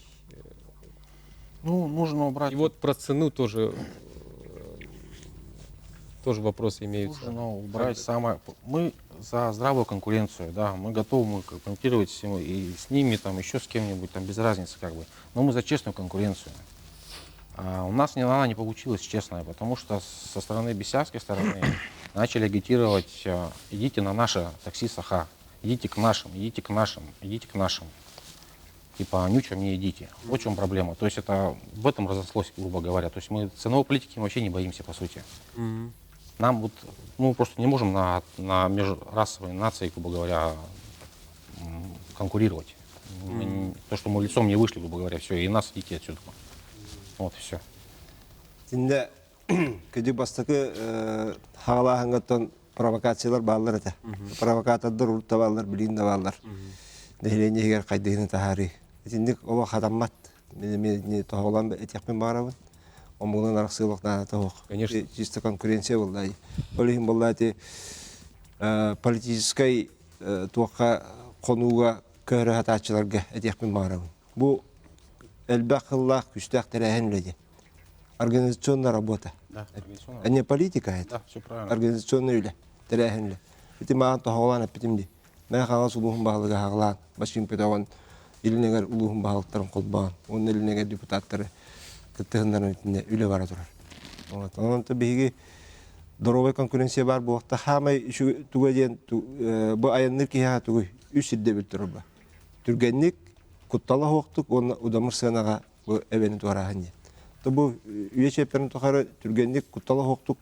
Speaker 5: Ну, нужно убрать.
Speaker 1: И вот про цену тоже тоже вопросы имеются.
Speaker 5: Нужно убрать самое... Мы за здравую конкуренцию, да, мы готовы мы конкурировать с, и с ними, там, еще с кем-нибудь, там, без разницы, как бы. Но мы за честную конкуренцию. А у нас не, она не получилась честная, потому что со стороны бесявской стороны начали агитировать, идите на наше такси Саха, идите к нашим, идите к нашим, идите к нашим. Типа, нючем не идите. Вот в чем проблема. То есть это в этом разослось, грубо говоря. То есть мы ценовой политики вообще не боимся, по сути. Нам вот, ну, просто не можем на, на межрасовой нации, грубо говоря, конкурировать. Мы, то, что мы лицом не вышли, грубо говоря, все, и нас идите отсюда. Вот и все.
Speaker 7: Тинде кыдьы бастакы хаалааһыҥҥаттан провокациялар бааллар этэ. Провокатордар урут да бааллар, билигин да бааллар. Нэһилиэнньэ иһигэр хайдыһыны таһаарыы. Итинник олох хатаммат. Мен тоһоҕолоон этиэхпин баҕарабын. Омугунан арахсыылах наадата суох.
Speaker 1: Конечно.
Speaker 7: Чисто конкуренция буолла. Ол иһин буолла ити политическай туохха хонууга көһөрө сатааччыларга этиэхпин баҕарабын. Бу элбэх сыллаах күстээх тэрээһин үлэ диэн. Организационная работа.
Speaker 5: Да,
Speaker 7: а не политика это.
Speaker 5: Да, все правильно.
Speaker 7: Организационная үлэ, тэрээһин үлэ. Ити маан тоһоҕолоон эппитим дии. Мэ Хаҥалас улууһун баһылыга хаҕылаан, Башим көтөҕөн, Илин эҥэр улууһун баһылыктарын холбоон, уонна Илин эҥэр депутаттары кыттыһыннаран итиннэ үлэ бара турар. Вот. Онон биһиги доруобай конкуренция баар буолуохта хаамай туга диэн бу айанныыр киһиэхэ тугуй үс ирдэбил турар түргэнник куттала суохтук уонна удамыр сыанаҕа бу эбэни туорааһын диэн. То бу үйэ чиэппэрин тухары түргэнник куттала суохтук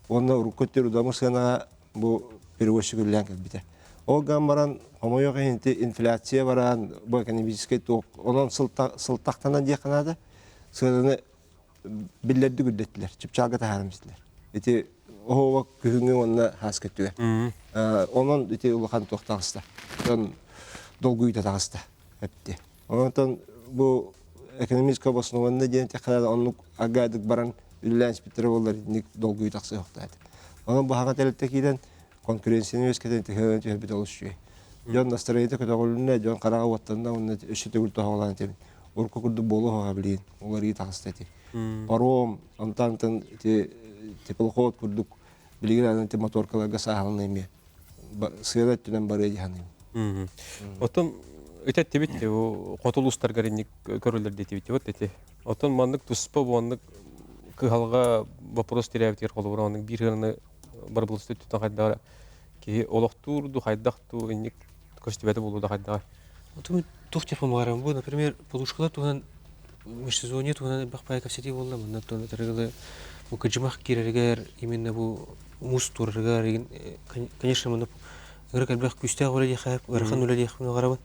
Speaker 7: уонна урукку өттүгэр удамыр сыанаҕа бу перевозчик үлэлээн кэлбитэ. Ол гынан баран, хомойуох иһин ити инфляция баран, бу экономическай туох, онон сылтахтанан диэххэ наада, сыананы биллэрдик үрдэттилэр, чыпчаалга таһааран истилэр. Ити оһуоба күһүҥҥү уонна хааска өттүгэр. Онон ити улахан туох таҕыста. Дьон долгуйда таҕыста эпти. Онтон бу экономическое обоснованное диэн технология оннук агадык баран үлэлээн испиттэрэ буоллар итинник долгуйу тахсыахтаах этэ. Онон баһаҕа тэрилтэ киирэн конкуренцияны үөскэтэн технологияны түһэрбит олус үчүгэй. Дьон настроениета көтөҕүлүннэ, дьон хараҕа уоттанна уонна өссө төгүл тоһоҕолоон этэбин. Урукку курдук буолуо билигин уларыйыы таҕыста ити. Паром, онтон ити теплоход курдук билигин аны ити моторкаларга сааһылана эмиэ сыана өттүнэн барыа дии саныыбын.
Speaker 1: Оттон итеттибит хоту улуустаргар инник көрүллэр диэтибит вот эти. Оттон маннык туспа буоннук кыһалҕа вопрос тирээбитигэр холобура оннук биир ыараны барбылысты өттүттэн хайдаҕа киһи олохтуур ду хайдах ту инник көстүбэтэ буолуо да хайдаҕа.
Speaker 2: Оту туох телефон баарым бу, например, подушкалар туһунан межсезонье туһунан элбэх баай кэпсэтии буолла манна тырыгылы бу кыдьымах киирэригэр именно бу муус туурарыгар конечно манна ырык элбэх күүстээх үлэ диэхэ ыарахан үлэ диэхпин баҕарабын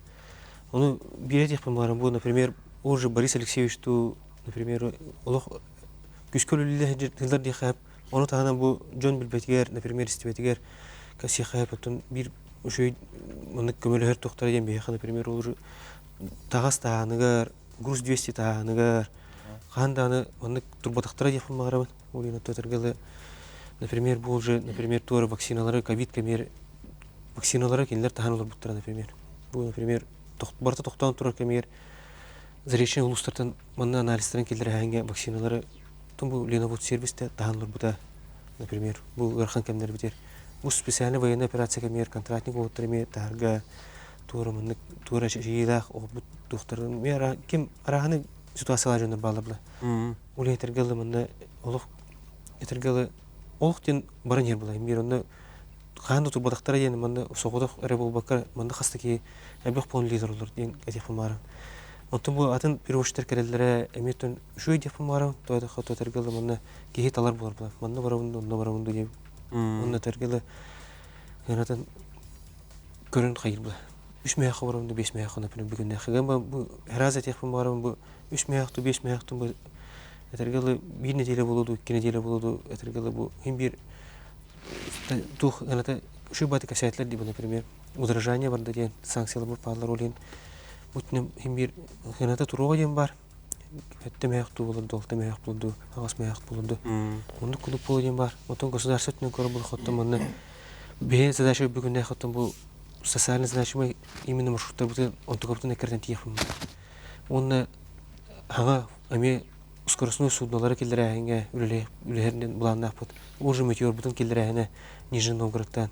Speaker 2: ону биирэ диэхпин баҕарабын бу например ол же Борис Алексеевич ту например олох күүскэ үлэлиир тыллар диэхэ ону таһынан бу дьон билбэтигэр например истибэтигэр кэсиэхэ оттон биир үчүгэй маннык көмөлөһөр туохтара диэн биһиэхэ например ол таҕас таһааныгар груз 200 таһааныгар хаһан даҕаны маннык турбатахтара диэхпин баҕарабын ол иһин оттотаргалы например бу уже например туора вакциналары ковид кэмигэр вакциналары кинилэр таһан олорбуттара например бу например барыта тохтоон турар кэмигэр заречный улуустартан манна анализтарын киллэрэһээҥҥэ вакциналары бу Леновод сервисте таһан олорбута например бу ыарахан кэмнэрбитигэр бу специальный военная операция кэмигэр контрактник уолаттар эмиэ таһарга туора маннык туора чэчиилээх оҕобут туохтарын эмиэ ким арааһаны ситуациялаах дьоннор бааллар була ол этэргэ дылы манна олох этэргэ дылы олох диэн баран иһэр була биир онно хаһан да турбатахтара диэн манна соҕотох эрэ буолбакка манна хас да киһи элбэх буолан лидер олор диэн этиэхпин баҕарабын онтон бу атын перевозчиктар кэлэллэрэ эмиэ оттон үчүгэй диэхпин баҕарабын тоҕо этэргэ дылы манна киһи талар буолар була манна барабын онно барабын диэн онно этэргэ дылы атын көрөн хайыр була үс мөһөөххө барабын да биэс мөһөөххө например бүгүннээхигэ бу раз этиэхпин баҕарабын бу үс мөһөөхту биэс мөһөөхту бу этэргэ дылы биир неделя буолуо дуу икки неделя буолуо дуу этэргэ дылы бу иһин биир туох ылата үчүгэй баҕайытык кэпсээтилэр дии например удорожание барда диэн санкциялар бааллар ол иһин бу иһин биир ылата туруоҕа диэн баар өттө мөһөөх дуу буолар дуу алта мөһөөх буолар дуу аҕыс мөһөөх буолар дуу оннук курдук буолуо диэн баар оттон государство өттүнэн көрөр буоллахха оттон манна. Биһи задача бүгүннээх оттон бу социально значимый именно маршруттарбытын онтукабытын эккирэтэн тиийиэхпин. Уонна хаҥа эмиэ скоростной суднолары киллэрээһиҥҥэ үлэлэһэр былааннаахпыт. Уже метеорбутун киллэрээһинэ Нижний Новгородтан.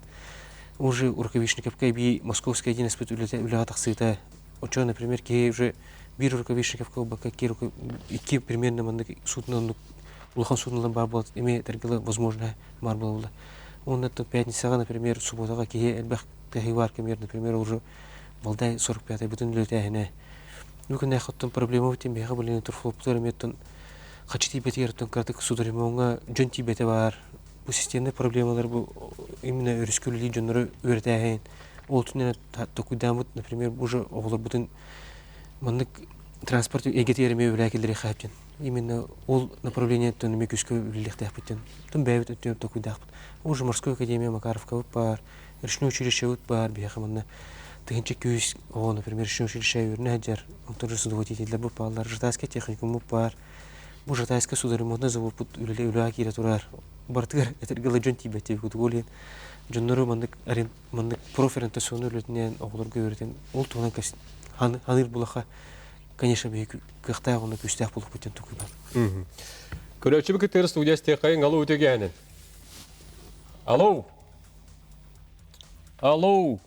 Speaker 2: Уже Рукавишниковка эбии Московская один испыт үлэтэ үлэҕэ тахсыыта. Оччо, например, киһи уже биир Рукавишниковка буолбакка икки примерно маннык судно улахан суднолар баар буолат эмиэ этэргэ возможно баар буолла. Уонна пятницаҕа, например, субботаҕа киһи элбэх кыһыы баар кэмигэр, например, уже Валдай 45 бүтүн үлэтээһинэ. Бу күннээх оттон проблема бутин биһиэхэ билигин турфлоппутар эмиэ оттон хачы тиийбэтигэр оттон кыратык судоремоҥҥа дьон тиийбэтэ баар. Бу системный проблемалар бу именно өрүскэ үлэлиир дьоннору үөрэтээһин ол түнэн токуйдааммыт, например, уже оҕолорбутун маннык транспорт эйгэтигэр эмиэ үлээ киллэриэххэ сөп Именно ол направлениеттан эмиэ күүскэ үлэлиэхтээхпит Тон бэйэбит өттүнэн токуйдаахпыт. Уже морской академия Макаровкабыт баар, речной училищебыт баар, биһиэхэ манна тыһыынча күүс оҕо, например, речной училище үөрэнэ сылдьар, онтон уже судоводителлэрбит бааллар, Жатайскай техникуммут баар. Бу Жатайскай судоремонтный заводпут үлэлэ үлэҕэ киирэ турар. Барытыгар этэргэ дылы дьон тиийбэт диэбит ол иһин дьоннору маннык маннык профориентационнай үлэтинэн оҕолорго үөрэтэн ол туһунан ханыыр булаха конечно биһиги кыахтаах уонна күүстээх буолуохпут диэн тукуйбат.
Speaker 1: Көрөөччүбү кытары студия истиэххэйиҥ алло үтүгээнин. Алло. Алло.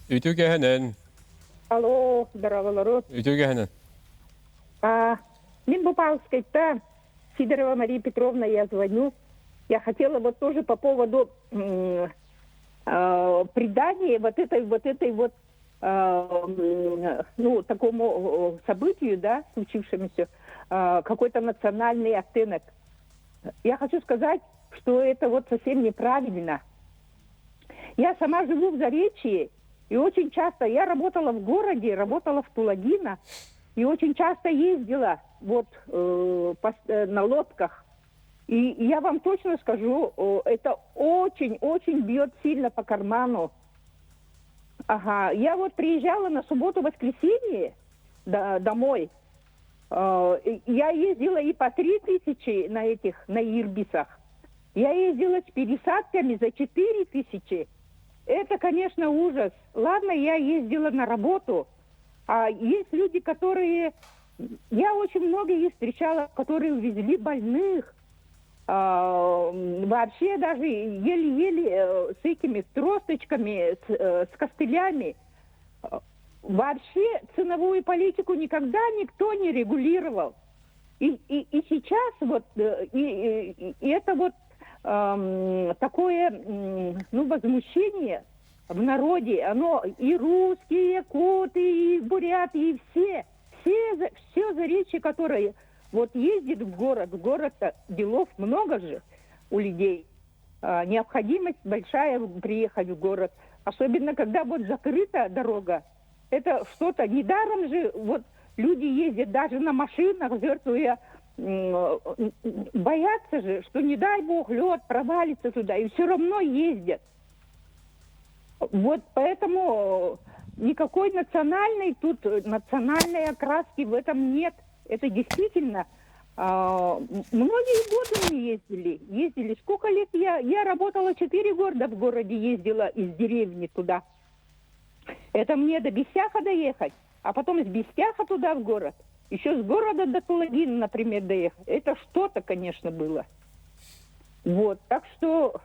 Speaker 1: Үтүгээнин.
Speaker 12: Алло, здороволору.
Speaker 1: Үтүгээнин.
Speaker 12: А, мин бу Павловскайтан Сидорова Мария Петровна, я звоню. Я хотела вот тоже по поводу э, придания вот этой вот этой вот ну, такому событию, да, случившемуся, какой-то национальный оттенок. Я хочу сказать, что это вот совсем неправильно. Я сама живу в Заречье, и очень часто я работала в городе, работала в Тулагино, и очень часто ездила вот э, по, э, на лодках. И я вам точно скажу, э, это очень-очень бьет сильно по карману. Ага, я вот приезжала на субботу-воскресенье домой. Э, я ездила и по 3000 на этих, на Ирбисах. Я ездила с пересадками за 4000. Это, конечно, ужас. Ладно, я ездила на работу, а есть люди, которые... Я очень много их встречала, которые увезли больных. А, вообще даже еле-еле э, с этими тросточками, с, э, с костылями. Вообще ценовую политику никогда никто не регулировал. И, и, и сейчас вот, э, и, и, и это вот эм, такое, ну, возмущение в народе, оно и русские, и якуты, и буряты, и все, все, все заречье, которые вот ездит в город, в город-то делов много же у людей, а, необходимость большая приехать в город, особенно когда вот закрыта дорога, это что-то, недаром же вот люди ездят даже на машинах, жертвуя боятся же, что не дай бог лед провалится туда, и все равно ездят. Вот поэтому никакой национальной тут, национальной окраски в этом нет. Это действительно многие годы мы ездили. Ездили. Сколько лет я? Я работала 4 года в городе, ездила из деревни туда. Это мне до Бесяха доехать, а потом с Бесяха туда в город. Еще с города до Тулагина, например, доехать. Это что-то, конечно, было. Вот, так что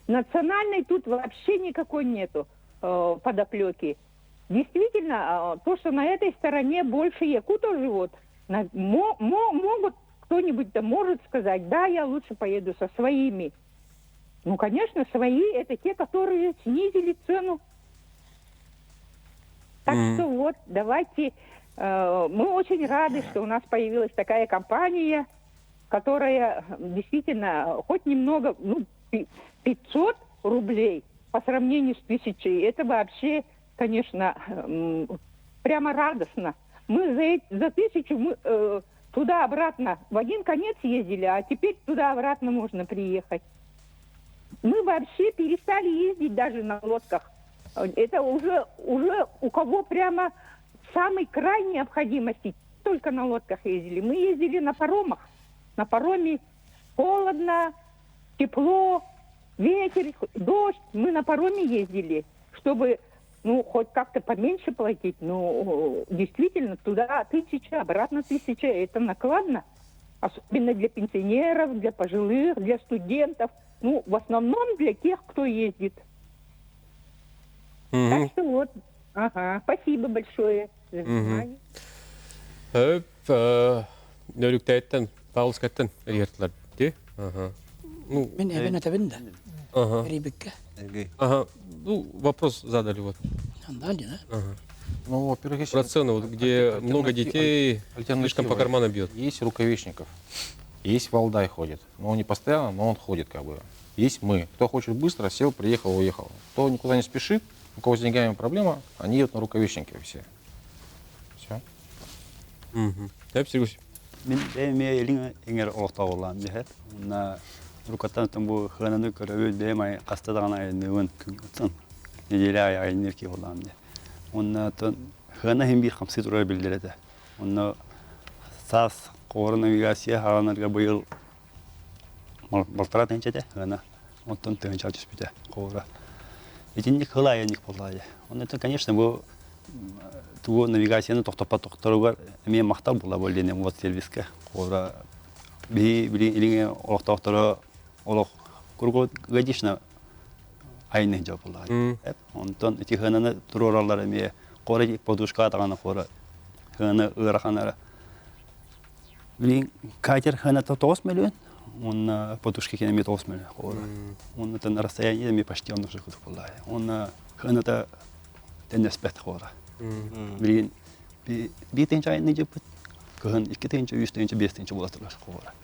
Speaker 12: национальной тут вообще никакой нету подоплеки. Действительно, то, что на этой стороне больше якутов живут, на, мо, мо, могут кто-нибудь-то может сказать, да, я лучше поеду со своими. Ну, конечно, свои – это те, которые снизили цену. Так что вот, давайте... мы очень рады, что у нас появилась такая компания, которая действительно хоть немного, ну, 500 рублей по сравнению с 1000, это вообще, конечно, прямо радостно. Мы за 1000 мы, туда-обратно в один конец ездили, а теперь туда-обратно можно приехать. Мы вообще перестали ездить даже на лодках. Это уже, уже у кого прямо самой крайней необходимости. Только на лодках ездили. Мы ездили на паромах. На пароме холодно, тепло. Ветер, дождь, мы на пароме ездили, чтобы ну, хоть как-то поменьше платить, но действительно туда 1000, обратно 1000, это накладно. Особенно для пенсионеров, для пожилых, для студентов. Ну, в основном для тех, кто ездит. Так что вот, ага, спасибо большое за внимание.
Speaker 1: Өп, Нөрүктээттен, Павловскайтан эрийэртилэр дии. Ага. Ну,
Speaker 8: Мин эбин этэбин да.
Speaker 1: Ага.
Speaker 8: Эрийбиккэ.
Speaker 1: Ага. Ну, вопрос задали вот.
Speaker 8: Дали, да?
Speaker 1: Ага.
Speaker 5: Ну, во-первых, есть
Speaker 1: Про цену, вот, где много детей, слишком по карману бьет.
Speaker 5: Есть Рукавишников, есть Валдай ходит. Но он не постоянно, но он ходит как бы. Есть мы. Кто хочет быстро, сел, приехал, уехал. Кто никуда не спешит, у кого с деньгами проблема, они едут на Рукавишники все. Все.
Speaker 1: Да, Сергей?
Speaker 4: Мин бэйэм илин эҥэр олохтоох буоллаҕым дьэ. Уонна уруккаттан оттон бу хыананы көрөбүт бэйэм ай хаста даҕаны айанныыбын күн нэдиэлэ аайы айанныыр киһи буоллаҕым дии. Уонна оттон хыана иһин биир хамсыы турара биллэр этэ. Онно саас ховору навигация хааланарга быйыл балтараа тыһыынча этэ хыана. Оттон тыһыынчаҕа түспүтэ ховора. Итинник хыл айанник буоллаҕа дии. Онно конечно бу тугу навигацияны тохтоппот тохторугар эмиэ махтал буола бу вот сервиска ховора биһи били илиҥе олохтоохторо олох круглогодично айны дьол буоллаҕа. Онтон ити хыананы туруораллар эмиэ хора подушка даҕаны хора хыаны ыараханара Билигин катер хыаната 9 миллион, уонна подушка кэнэ эмиэ 9 миллион хора. Уонна тан расстояние эмиэ почти оннук же курдук буолла. Уонна хыаната тэннэспэт хора. Билигин биир тыһыынча айанныы дьыппыт, кыһын 2 тыһыынча, 3 тыһыынча, 5 тыһыынча буола турар хора.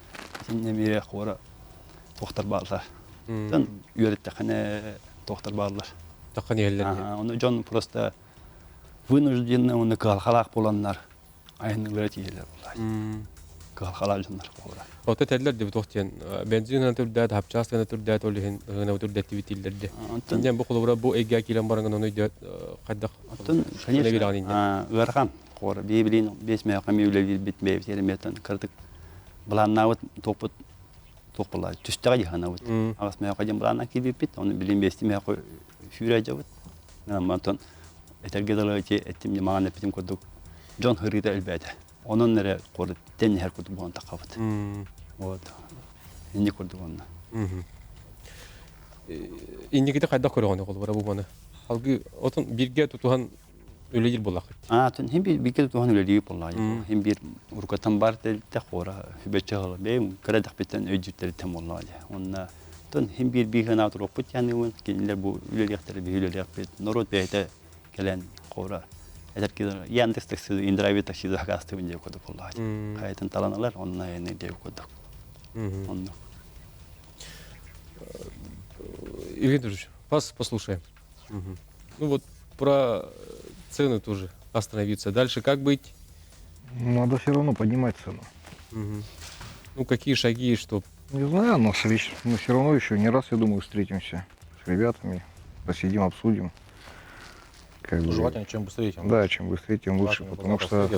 Speaker 4: Итиннэ эмиэ хора туохтар бааллар. Тан үөрэттэххинэ туохтар бааллар.
Speaker 1: Таххан иһэллэр.
Speaker 4: Ону дьон просто вынуждены уонна кыһалҕалаах буоланнар айанныылара тиийэллэр буоллаҕа. Кыһалҕалаах дьоннор буолара.
Speaker 1: Ото этэллэр дии туох диэн бензин гына түрдээт, хапчаас гына түрдээт, ол иһин гына түрдэттибит дииллэр дии. Инньэн бу холобура бу эйгэ киирэн баран ону өйдөөт хайдах
Speaker 4: Оттон, конечно, ыарахан. Хора бии билин бес мээхэ ми үлэлиирбит бэйэбит эмиэтэн кырдык былааннаабыт туохпут туох буолла түстэҕэ дьаһанабыт. Аҕыс мээхэ диэн былааннан киирбиппит, оны билин бести мээхэ сүүрэ дьабыт. Онтон этэргэ дылы ити эттим маҕан эппитим курдук дьон хырыыта элбээтэ. Онон эрэ тэнниһэр курдук буолан таххабыт. Вот. Инник курдук онно.
Speaker 1: Инникити хайдах көрөҕүн холобура бу маны? Алгы отун бирге тутуһан үлэлиир буоллаххыт.
Speaker 4: А, тун хим бир бирге тутуһан үлэлиир буоллаҕа. Хим бир урукаттан бар тэрилтэ хора хүбэччэ хала бэйэм кыра дэхпиттэн өйдүүттэриттэн буоллаҕа. Онна тун хим бир биир туруоппут яныгын кинилэр бу үлэлиэхтэрэ биһи үлэлиэхпит. Норуот бэйэтэ кэлэн хора этэр киһи Яндекс такси, Индрайвер такси заказтыбын диэн курдук буоллаҕа. Хайатын талан ылар, онно айанныыр диэн курдук. Онно.
Speaker 1: Евгений Петрович, вас послушаем. Угу. Ну вот про цены тоже остановиться. Дальше как быть?
Speaker 6: Надо все равно поднимать цену.
Speaker 1: Угу. Ну какие шаги, что?
Speaker 6: Не знаю, но мы все равно еще не раз, я думаю, встретимся с ребятами, посидим, обсудим.
Speaker 5: Как бы, Желательно, чем быстрее, тем
Speaker 6: Да, чем быстрее, тем лучше, потому что...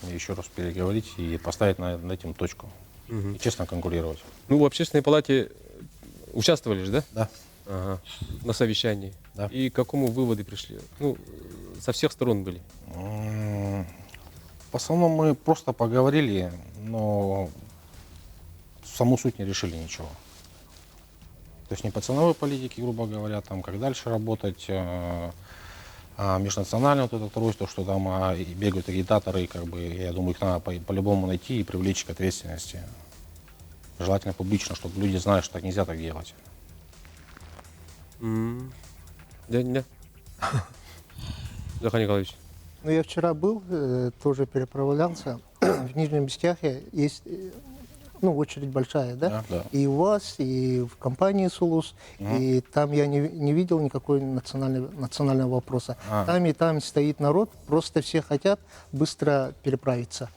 Speaker 5: Еще раз переговорить и поставить на этим точку. И честно конкурировать.
Speaker 1: Ну, в общественной палате участвовали же, да?
Speaker 5: Да.
Speaker 1: Ага. На совещании.
Speaker 5: Да.
Speaker 1: И к какому выводу пришли? Ну, со всех сторон были.
Speaker 5: В основном мы просто поговорили, но саму суть не решили ничего. То есть не по ценовой политике, грубо говоря, там как дальше работать, межнациональный вот этот рост, то, что там и бегают агитаторы, как бы, я думаю, их надо по-любому найти и привлечь к ответственности. Желательно публично, чтобы люди знали, что так нельзя так делать.
Speaker 1: Да, да. Захар Николаевич.
Speaker 10: Ну, я вчера был, тоже переправлялся. В Нижнем Бестяхе есть, ну, очередь большая, да?
Speaker 5: Да, да.
Speaker 10: И у вас, и в компании «Сулус», и там я не видел никакой национального вопроса. Там и там стоит народ, просто все хотят быстро переправиться.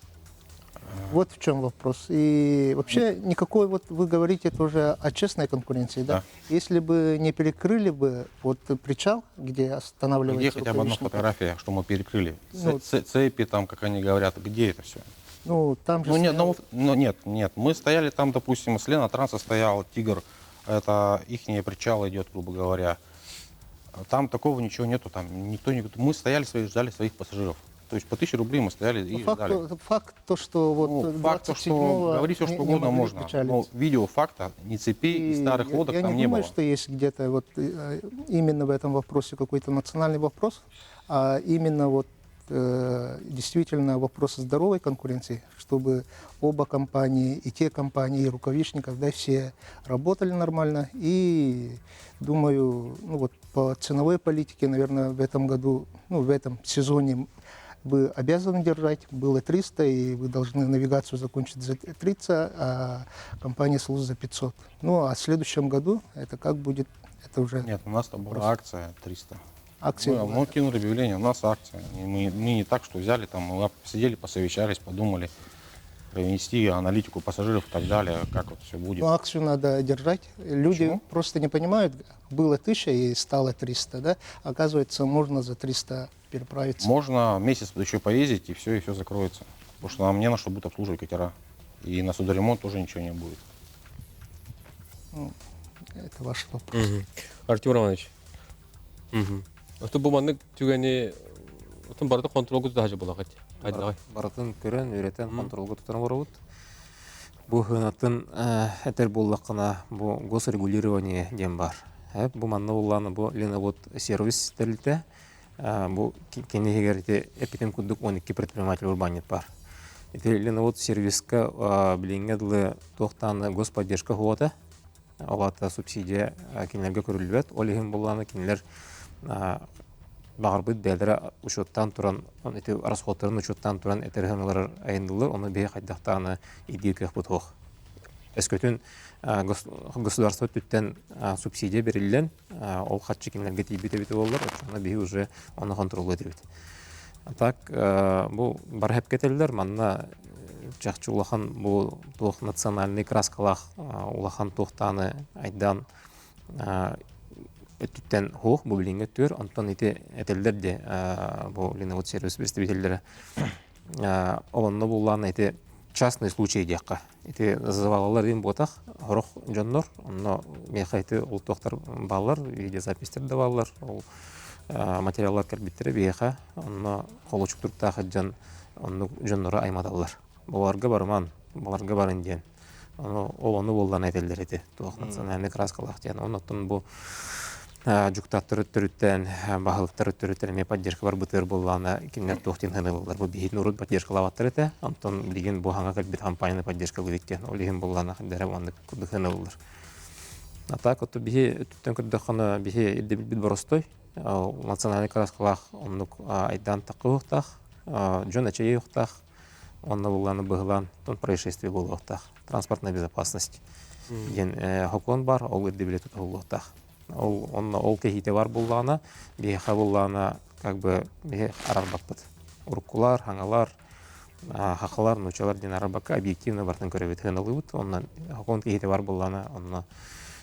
Speaker 10: Вот в чем вопрос. И вообще никакой, вот вы говорите тоже о честной конкуренции, да?
Speaker 5: Да.
Speaker 10: Если бы не перекрыли бы вот причал, где останавливается
Speaker 5: Где хотя бы одна
Speaker 10: рукавичники,
Speaker 5: фотография, что мы перекрыли?
Speaker 10: Ну,
Speaker 5: Цепи там, как они говорят, где это все?
Speaker 10: Ну, там же
Speaker 5: Ну, нет,
Speaker 10: стоял
Speaker 5: ну, ну, нет, нет. Мы стояли там, допустим, с Лена Транса стоял, Тигр, Это их причал идет, грубо говоря. Там такого ничего нету, там никто не... Мы стояли своих, ждали своих пассажиров. То есть по 1000 рублей мы стояли и
Speaker 10: ну, факт,
Speaker 5: ждали.
Speaker 10: Факт то, что вот
Speaker 5: ну, факт то, что говорить все, что угодно можно, но видео факта, ни цепей и старых лодок
Speaker 10: я
Speaker 5: там
Speaker 10: не
Speaker 5: не
Speaker 10: думаю,
Speaker 5: было.
Speaker 10: что есть где-то вот именно в этом вопросе какой-то национальный вопрос, а именно вот действительно вопрос здоровой конкуренции, чтобы оба компании, и те компании, и рукавичников, да, все работали нормально. И думаю, ну вот по ценовой политике, наверное, в этом году, ну в этом сезоне вы обязаны держать. Было 300, и вы должны навигацию закончить за 30, а компания «Сулус» за 500. Ну, а в следующем году это как будет, это уже...
Speaker 5: Нет, у нас там была акция 300.
Speaker 10: Акция
Speaker 5: мы,
Speaker 10: была.
Speaker 5: мы кинули объявление, у нас акция. И мы не так, что взяли, там, мы посидели, посовещались, подумали, провести аналитику пассажиров и так далее, как вот все будет.
Speaker 10: Ну, акцию надо держать. Люди
Speaker 5: Почему?
Speaker 10: просто не понимают, было 1000 и стало 300, да? Оказывается, можно за 300 переправиться.
Speaker 5: Можно месяц еще поездить, и все закроется. Потому что нам не на что будет обслуживать катера. И на судоремонт тоже ничего не будет.
Speaker 10: Ну, это ваш вопрос.
Speaker 1: Угу. Артур Иванович. Угу. Ото бу маннык түгэни отон барыта хонтуруолга тута сылдьар буоллаҕыт. Хайдаҕый.
Speaker 3: Барытын көрөн, үөрэтэн, хонтуруолга тутан олоробут. Бу сыанатын этэр буоллаххына, бу госрегулирование диэн баар. Бу манна буоллаҕына бу Ленавод сервис тэрилтэ бу кини иһигэр ити эппитим курдук 12 предприниматель урбаанньыт баар. Ити Ленавод сервиска билиҥҥэ дылы туох даҕаны господдержка суоҕа ол аата субсидия кинилэргэ көрүллүбэт. Ол иһин буоллаҕына кинилэр баҕарбыт бэйэлэрэ учуоттаан туран ити расходтарын учуоттаан туран этэр ылар айаннылар, ону биһи хайдах даҕаны ирдиир кыахпыт суох. Өскөтүн государство өттүттэн субсидия бериллэн, ол харчы кинилэргэ тиийбит эбит буоллар, оччоҕуна биһи уже ону хонтуруоллуо этибит. Так бу бары сөпкө этэллэр, манна чахчы улахан бу туох национальный краскалаах улахан туохтааны айдаан өттүттэн суох бу билиҥҥи өттүгэр онтон ити этэллэр де бу Ленавод сервис представителлэрэ олонно буллаан ити частный случай диэххэ ити завалалар диэн буотах сорох дьоннор онно миэхэ ити ол туохтар бааллар видеозаписьтер да бааллар ол материаллар кэлбиттэрэ биһиэхэ онно холочук туруктаах дьон оннук дьоннору айматаллар баларга барыман баларга барын диэн ону ол ону буоллан этэллэр ити туох национальный краскалаах диэн оннуттан бу дьуктааттар өттөрүттэн баһылыктар өттөрүттэн эмиэ поддержка барбытыгар буоллаҕына кинилэр туох диэн саныыллар бу биһигини урут поддержкалаабаттар этэ онтон билигин бу хаҥа кэлбит компанияны поддержкалыыбыт диэн ол иһин буоллаҕына дэрэ оннук курдук саныыллар а так вот биһи өттүттэн көрдөххүнэ биһи ирдэбилбит боростой национальный краскалаах оннук айдаан таххыһыахтаах дьон эчэйиэхтаах онно буллааны быһылаан происшествие буолуохтаах транспортная безопасность диэн сокуон бар ол ирдэбили тутуһуллуохтаах ол онно ол кэһиитэ бар буллаҕына биһиэхэ буллаҕына как бы биһи арарбаппыт уруккулар хаҥалар хахалар нуучалар диэн арарбакка объективно барытын көрөбүт сыаналыыбыт онно сокуон кэһиитэ бар буоллаҕына онно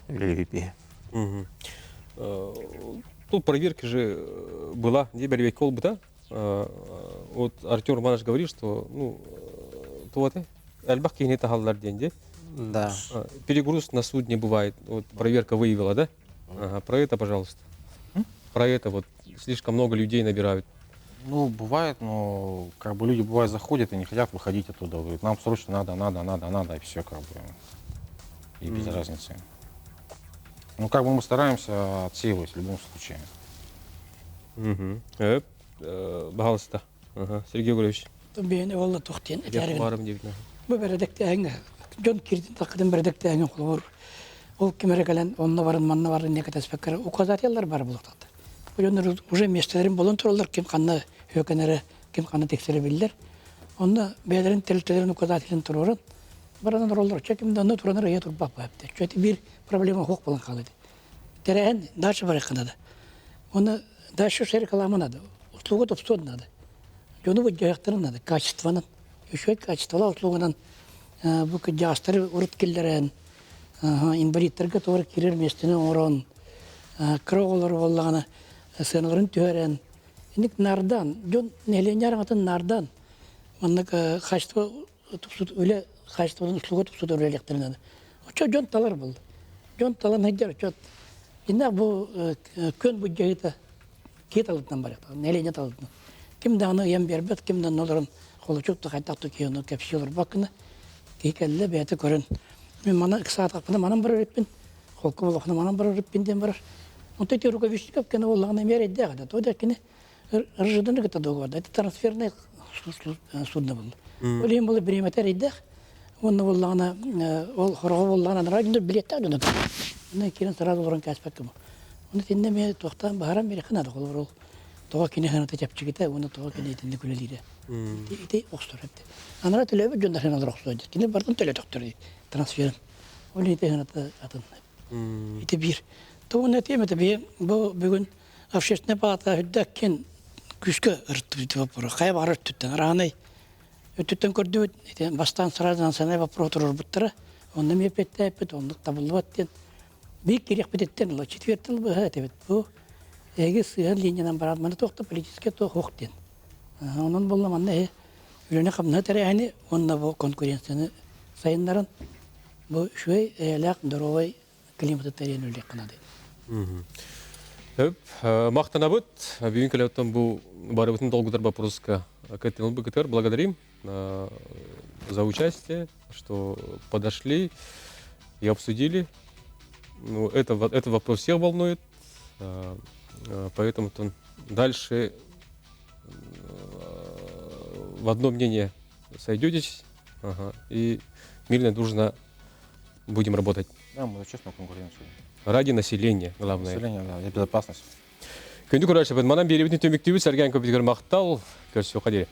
Speaker 3: үлэлиибит биһи
Speaker 1: Тут проверка же была, где бэрэбиэркэ буолбута. Вот Артем Романович говорит, что ну, туох элбэх киһини таһаллар диэн дии.
Speaker 3: Да.
Speaker 1: Перегруз на судне бывает. Вот проверка выявила, да? Ага, про это, пожалуйста. Про это вот слишком много людей набирают.
Speaker 5: Ну, бывает, но как бы люди бывает заходят и не хотят выходить оттуда. Говорят, нам срочно надо, надо, надо, надо, и все как бы. И без разницы. Ну, как бы мы стараемся отсеивать в любом случае.
Speaker 1: Угу. Пожалуйста. Ага. Сергей Григорьевич.
Speaker 8: Бэйэни уолла туох диэн этээригин.
Speaker 1: Барым диэбит.
Speaker 8: Бу бэрэдэктээһиҥҥэ дьон киирдин таххытын бэрэдэктээһиҥҥэ холобур ол ким эрэ кэлэн онно барын манна барын диэн кэтэспэккэ указателлар бар буолуохтаахтар. Бу дьоннор уже миэстэлэрин булан тураллар ким ханна сүөкэнэрэ, ким ханна тиксэрэ биллэр. Онно бэйэлэрин тэрилтэлэрин указателин туруоран баран олороллор. Чэ ким да онно туранар ыйа турбат баапты. Чэ биир проблема суох буолан хаалла. Тэрээһин дальше барыахха надо. Уонна дальше реклама надо. Услуга тупсуон надо. Дьону быдьайахтарын надо. Качествонан. Үчүгэй качестволаах услуганан бу кырдьаҕастары урут киллэрэн инвалидтарга туора киирэр миэстэни оҥорон кыра оҕолор буоллаҕына сыаналарын түһэрэн инник наардаан дьон нэһилиэнньэ араҥатын наардаан маннык качество тупсут үлэ качествотын услуга тупсут үлэлиэхтэрин надо. Оччо дьон талар буолла. Дьон талан сылдьар отчуот. Иннэ бу күн буддьаһыыта киһи талытынан барыахтаах, нэһилиэнньэ талытынан. Ким даҕаны ыйан биэрбэт, ким да олорон холочук да хайдах да киһи ону кэпсии олорбот гына киһи кэллэ бэйэтэ көрөн мин маны ыксаатахпына манан барар эбиппин, холку буоллахпына манан барар эбиппин диэн барар. Онтон ити Рукавишников кини буоллаҕына эмиэ эрэйдээх этэ. Тоҕо диэтэххэ кини РЖД-ны кытта договорда. Это трансферное судно было. Ол иһин буолла бириэмэтэ эрэйдээх. Уонна буоллаҕына ол хороҕо буоллаҕына анараа дьоно билиэттээх дьоно. Онно киирэн сразу олорон кээспэккэ бу. Ону итиннэ эмиэ туохтаан баһаран биэриэххэ наада холобур ол тоҕо кини сыаната чэпчэкитэ уонна тоҕо кини итинник үлэлиирэ. Ити ити охсор эбит. Анараа төлөөбүт дьон да сыаналар охсуо диир. Кини барытын төлөтөхтөр дии трансферын. Ол иһин ити сыаната атын. Ити биир. Тугун этиэм этэ би бу бүгүн общественная палата үрдэккин күүскэ ырыттыбыт вопрос. Хайа баҕарар өттүттэн араанай өттүттэн көрдүбүт. Ити бастаан сразу национальный вопрос туруорбуттара. Онно эмиэ эппиэттээппит, оннук табыллыбат диэн. Биир кириэхпититтэн ыла четверть быһа этибит. Бу эһиги сыһан линиянан баран маны туох да политическай туох суох диэн. Онон буолла манна эһи үлэни-хамнаһы тэрээһини уонна бу конкуренцияны сайыннаран бу үчүгэй эйэлээх здоровай климаты тэрийэн үлэлиэххэ наада.
Speaker 1: Өп, махтанабыт. Бүгүн кэлэттэн бу барыбытын долгутар вопроска кыттыгар благодарим за участие, что подошли и обсудили. Ну, это, этот вопрос всех волнует, поэтому дальше в одно мнение сойдетесь ага, и мирно, дружно будем работать.
Speaker 5: Да, мы за честную конкуренцию.
Speaker 1: Ради населения, главное.
Speaker 5: Население, да, и безопасность.
Speaker 1: Күндү көрөөччүлэр, манан биэриибитин түмүктүүбүт, сэргээн көрбүткүтүгэр махтал, көрсүөххэ диэри.